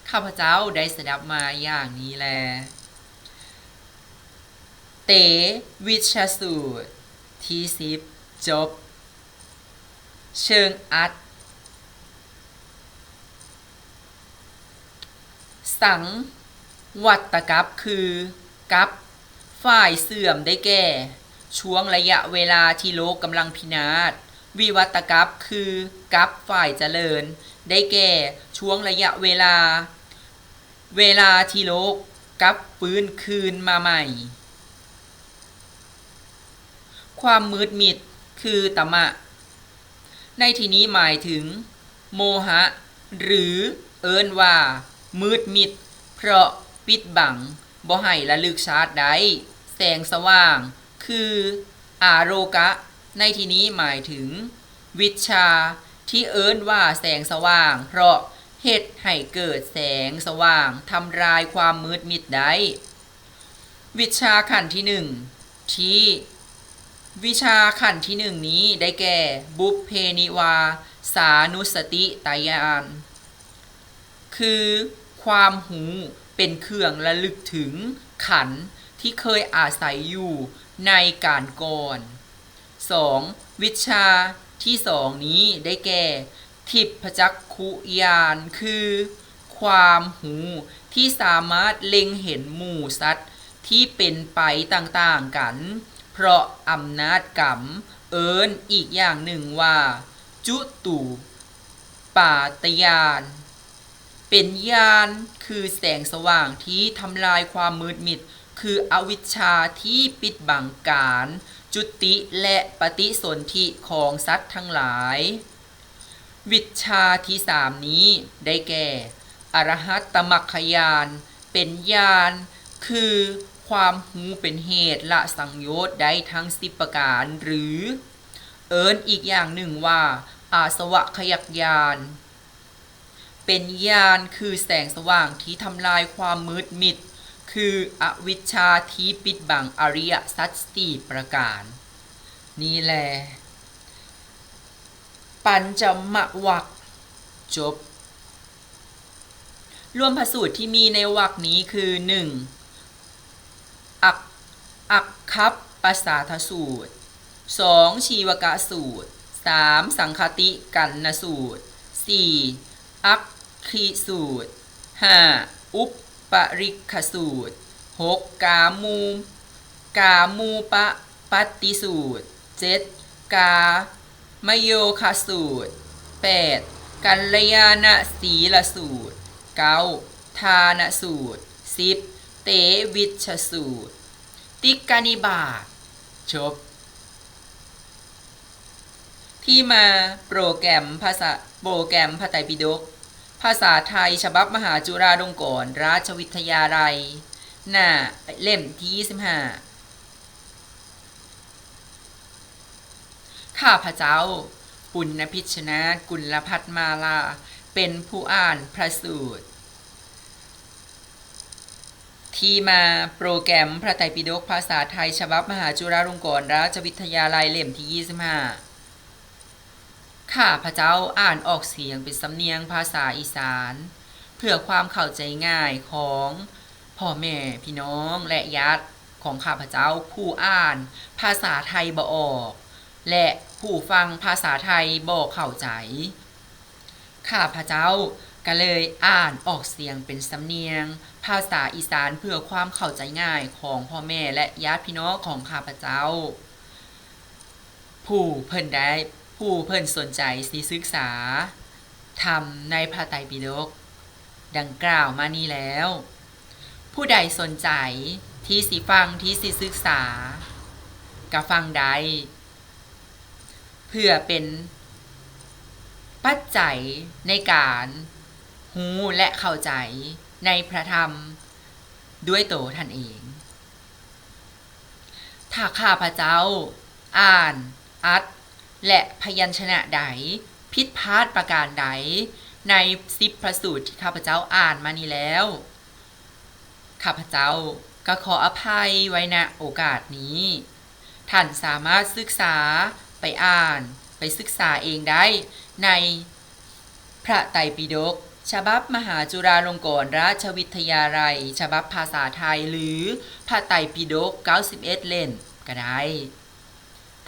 ຂ້າພະເຈົ້າໄດ້ສະດັບມາຢ່າງນີ້ແລ. ເຕ ວິດຊະສູດ ທີສິບ ຈົບ. ເຊີງອັດ ສັງວັດຕະກັບ ຄື ກັບຝ່າຍເສື່ອມ ໄດ້ແກ່ ຊ່ວງໄລຍະເວລາທີ່ໂລກກຳລັງພິນາດ, ວິວັດຕະກັບ ຄື ກັບຝ່າຍຈະເລີນ ໄດ້ແກ່ ຊ່ວງໄລຍະເວລາ ເວລາທີ່ໂລກກັບຟື້ນຄືນມາໃໝ່. ຄວາມມືດມິດ ຄື ຕະມະ ໃນທີ່ນີ້ໝາຍເຖິງ ໂມຫະ ຫຼື ເອີ້ນວ່າ ມືດມິດ ເພາະປິດບັງ ບໍ່ໃຫ້ລະລຶກຊາດໄດ້. ແສງສະຫວ່າງ ຄື ອາໂລກະ ໃນທີ່ນີ້ໝາຍເຖິງ ວິດຊາ ທີ່ເອີ້ນວ່າແສງສະຫວ່າງ ເພາະເຮັດໃຫ້ເກີດແສງສະຫວ່າງ ທຳລາຍຄວາມມືດມິດໄດ້. ວິດຊາຂັ້ນທີໜຶ່ງ ທີ່ ວິຊາຂັ້ນທີໜຶ່ງນີ້ໄດ້ແກ່ ບຸບເພນິວາສານຸສະຕິຕາຍານ ຄື ຄວາມຮູ້ເປັນເຄື່ອງລະລຶກເຖິງຂັນທີ່ເຄີຍອາໄສຢູ່ໃນການກ່ອນ. ສອງ ວິຊາທີສອງນີ້ໄດ້ແກ່ ທິพพจักขุญาณ ຄື ຄວາມຮູ້ທີ່ສາມາດເລັງເຫັນໝູ່ສັດທີ່ເປັນໄປຕ່າງໆກັນ ເພາະອຳນາດກຳ ເອີ້ນອີກຢ່າງໜຶ່ງວ່າ ຈຸຕູປາຕະຍານ ເປັນຍານ ຄື ແສງສະຫວ່າງທີ່ທຳລາຍຄວາມມືດມິດ ຄື ອະວິດຊາທີ່ປິດບັງການຈຸຕິ ແລະ ປະຕິສົນທິຂອງສັດທັງຫຼາຍ. ວິຊາທີສາມນີ້ໄດ້ແກ່ ອະລະຫັດຕະມັກຄະຍານ ເປັນຍານ ຄື ຄວາມຮູ້ເປັນເຫດ ລະສັງໂຍດໄດ້ທັງສິບປະການ ຫຼື ເອີ້ນອີກຢ່າງໜຶ່ງວ່າ ອາສະວະຂະຍັກຍານ. ເປັນຍານຄືແສງສະຫວ່າງທີ່ທຳລາຍຄວາມມືດມິດ ຄືອະວິດຊາທີ່ປິດບັງອະລິຍະສັດສີ່ປະການ. ນີ້ແຫຼະ ປັນຈະມະວັກ ຈົບ. ລວມພະສູດທີ່ມີໃນວັກນີ້ຄື ໜຶ່ງ ອັກ ອັກຂັບປະສາທະສູດ, ສອງ ຊີວະກະສູດ, ສາມ ສັງຄະຕິກັນນະສູດ, ສີ່ ອັກຂິສູດ, ຫ້າ ອຸບປະລິກຂະສູດ, ຫົກ ກາມູ ກາມູປະ ປັດຕິສູດ, ເຈັດ ກາມະໂຍຄະສູດ, ແປດ ກັນລະຍານະສີລະສູດ, ເກົ້າ ທານະສູດ, ສິບ ເຕວິດຊະສູດ. ຕິກກະນິບາດ ຈົບ. ທີ່ມາໂປຣແກຣມພາສາ ໂປຣແກຣມພະໄຕປິດົກ ພາສາໄທ ສະບັບມະຫາຈຸລາລົງກອນລາຊະວິທະຍາໄລ ໜ້າ ເຫຼັ້ມທີຊາວຫ້າ. ຂ້າພະເຈົ້າ ປຸນນະພິດຊະນາດ ກຸນລະພັດມາລາ ເປັນຜູ້ອ່ານພະສູດ. ທີ່ມາໂປຣແກຣມພະໄຕປິດົກພາສາໄທ ສະບັບມະຫາຈຸລາລົງກອນລາຊະວິທະຍາໄລ ເຫຼັ້ມທີຊາວຫ້າ. ຂ້າພະເຈົ້າອ່ານອອກສຽງເປັນສຳນຽງພາສາອີສານ ເພື່ອຄວາມເຂົ້າໃຈງ່າຍຂອງພໍ່ແມ່ພີ່ນ້ອງ ແລະ ຍາດຂອງຂ້າພະເຈົ້າ ຜູ້ອ່ານພາສາໄທບໍ່ອອກ ແລະ ຜູ້ຟັງພາສາໄທບໍ່ເຂົ້າໃຈ. ຂ້າພະເຈົ້າກະເລີຍອ່ານອອກສຽງເປັນສຳນຽງພາສາອີສານ ເພື່ອຄວາມເຂົ້າໃຈງ່າຍຂອງພໍ່ແມ່ ແລະ ຍາດພີ່ນ້ອງຂອງຂ້າພະເຈົ້າ ຜູ້ເພິ່ນໄດ້ ຜູ້ເພິ່ນສົນໃຈຊິສຶກສາທຳໃນພະໄຕປິດົກດັ່ງກ່າວມານີ້ແລ້ວ. ຜູ້ໃດສົນໃຈທີ່ຊິຟັງ ທີ່ຊິສຶກສາ ກະຟັງໄດ້ ເພື່ອເປັນປັດໄຈໃນການຮູ້ ແລະ ເຂົ້າໃຈໃນພະທຳດ້ວຍໂຕທ່ານເອງ. ຖ້າຂ້າພະເຈົ້າອ່ານອັດ ແລະ ພະຍັນຊະນະໃດຜິດພາດປະການໃດໃນສິບພະສູດທີ່ຂ້າພະເຈົ້າອ່ານມານີ້ແລ້ວ ຂ້າພະເຈົ້າກໍຂໍອະໄພໄວ້ ນະ ໂອກາດນີ້. ທ່ານສາມາດສຶກສາໄປອ່ານ, ໄປສຶກສາເອງໄດ້ໃນພະໄຕປິດົກ ສະບັບມະຫາຈຸລາລົງກອນລາຊະວິທະຍາໄລ ສະບັບພາສາໄທ ຫຼື ພະໄຕປິດົກເກົ້າສິບເອັດເຫຼັ້ມກໍໄດ້.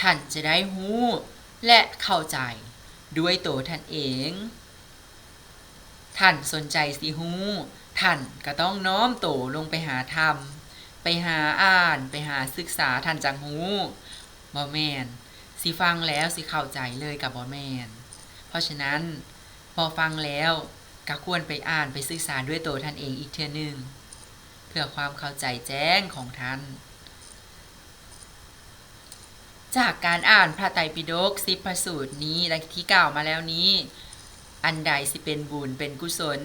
ທ່ານຈະໄດ້ຮູ້ ແລະ ເຂົ້າໃຈດ້ວຍໂຕທ່ານເອງ. ທ່ານສົນໃຈຊິຮູ້, ທ່ານກໍຕ້ອງນ້ອມໂຕລົງໄປຫາທຳ, ໄປຫາອ່ານ, ໄປຫາສຶກສາ, ທ່ານຈັ່ງຮູ້. ບໍ່ແມ່ນຊິຟັງແລ້ວຊິເຂົ້າໃຈເລີຍກໍບໍ່ແມ່ນ. ເພາະສະນັ້ນ, ພໍຟັງແລ້ວກໍຄວນໄປອ່ານ, ໄປສຶກສາດ້ວຍໂຕທ່ານເອງອີກເທື່ອໜຶ່ງ, ເພື່ອຄວາມເຂົ້າໃຈແຈ້ງຂອງທ່ານ. ຈາກການອ່ານພະໄຕປິດົກສິບພະສູດນີ້ ດັ່ງທີ່ກ່າວມາແລ້ວນີ້, ອັນໃດຊິເປັນບຸນເປັນກຸສົນ,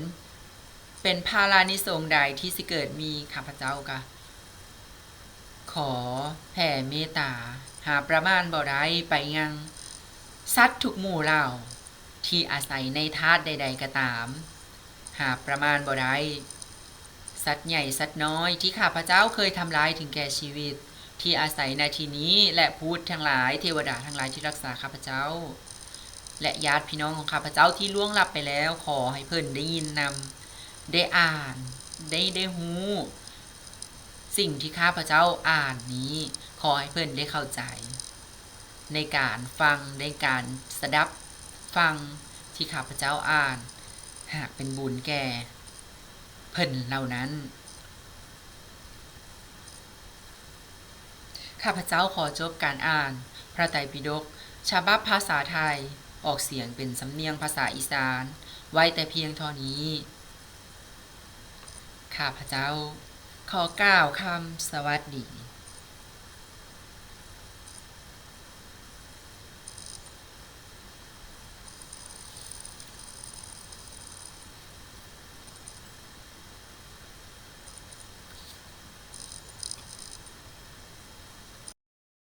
ເປັນພະລານິສົງໃດທີ່ຊິເກີດມີ, ຂ້າພະເຈົ້າກະຂໍແຜ່ເມດຕາຫາປະມານບໍ່ໄດ້ໄປຍັງສັດທຸກໝູ່ເຫຼົ່າ ທີ່ອາໄສໃນທາດໃດໆກໍຕາມ, ຫາປະມານບໍ່ໄດ້. ສັດໃຫຍ່ສັດນ້ອຍທີ່ຂ້າພະເຈົ້າເຄີຍທຳລາຍເຖິງແກ່ຊີວິດ ທີ່ອາໄສໃນທີ່ນີ້ ແລະ ພູດທັງຫຼາຍ, ເທວະດາທັງຫຼາຍທີ່ຮັກສາຂ້າພະເຈົ້າ ແລະ ຍາດພີ່ນ້ອງຂອງຂ້າພະເຈົ້າທີ່ລ່ວງລັບໄປແລ້ວ, ຂໍໃຫ້ເພິ່ນໄດ້ຍິນນຳ, ໄດ້ອ່ານ, ໄດ້, ໄດ້ຮູ້ ສິ່ງທີ່ຂ້າພະເຈົ້າອ່ານນີ້, ຂໍໃຫ້ເພິ່ນໄດ້ເຂົ້າໃຈໃນການຟັງ, ໃນການສະດັບຟັງທີ່ຂ້າພະເຈົ້າອ່ານ, ຫາກເປັນບຸນແກ່ເພິ່ນເຫຼົ່ານັ້ນ. ຂ້າພະເຈົ້າຂໍຈົບການອ່ານພະໄຕປິດົກ ສະບັບພາສາໄທ ອອກສຽງເປັນສຳນຽງພາສາອີສານ ໄວ້ແຕ່ພຽງເທົ່ານີ້. ຂ້າພະເຈົ້າຂໍກ່າວຄຳສະຫວັດດີ.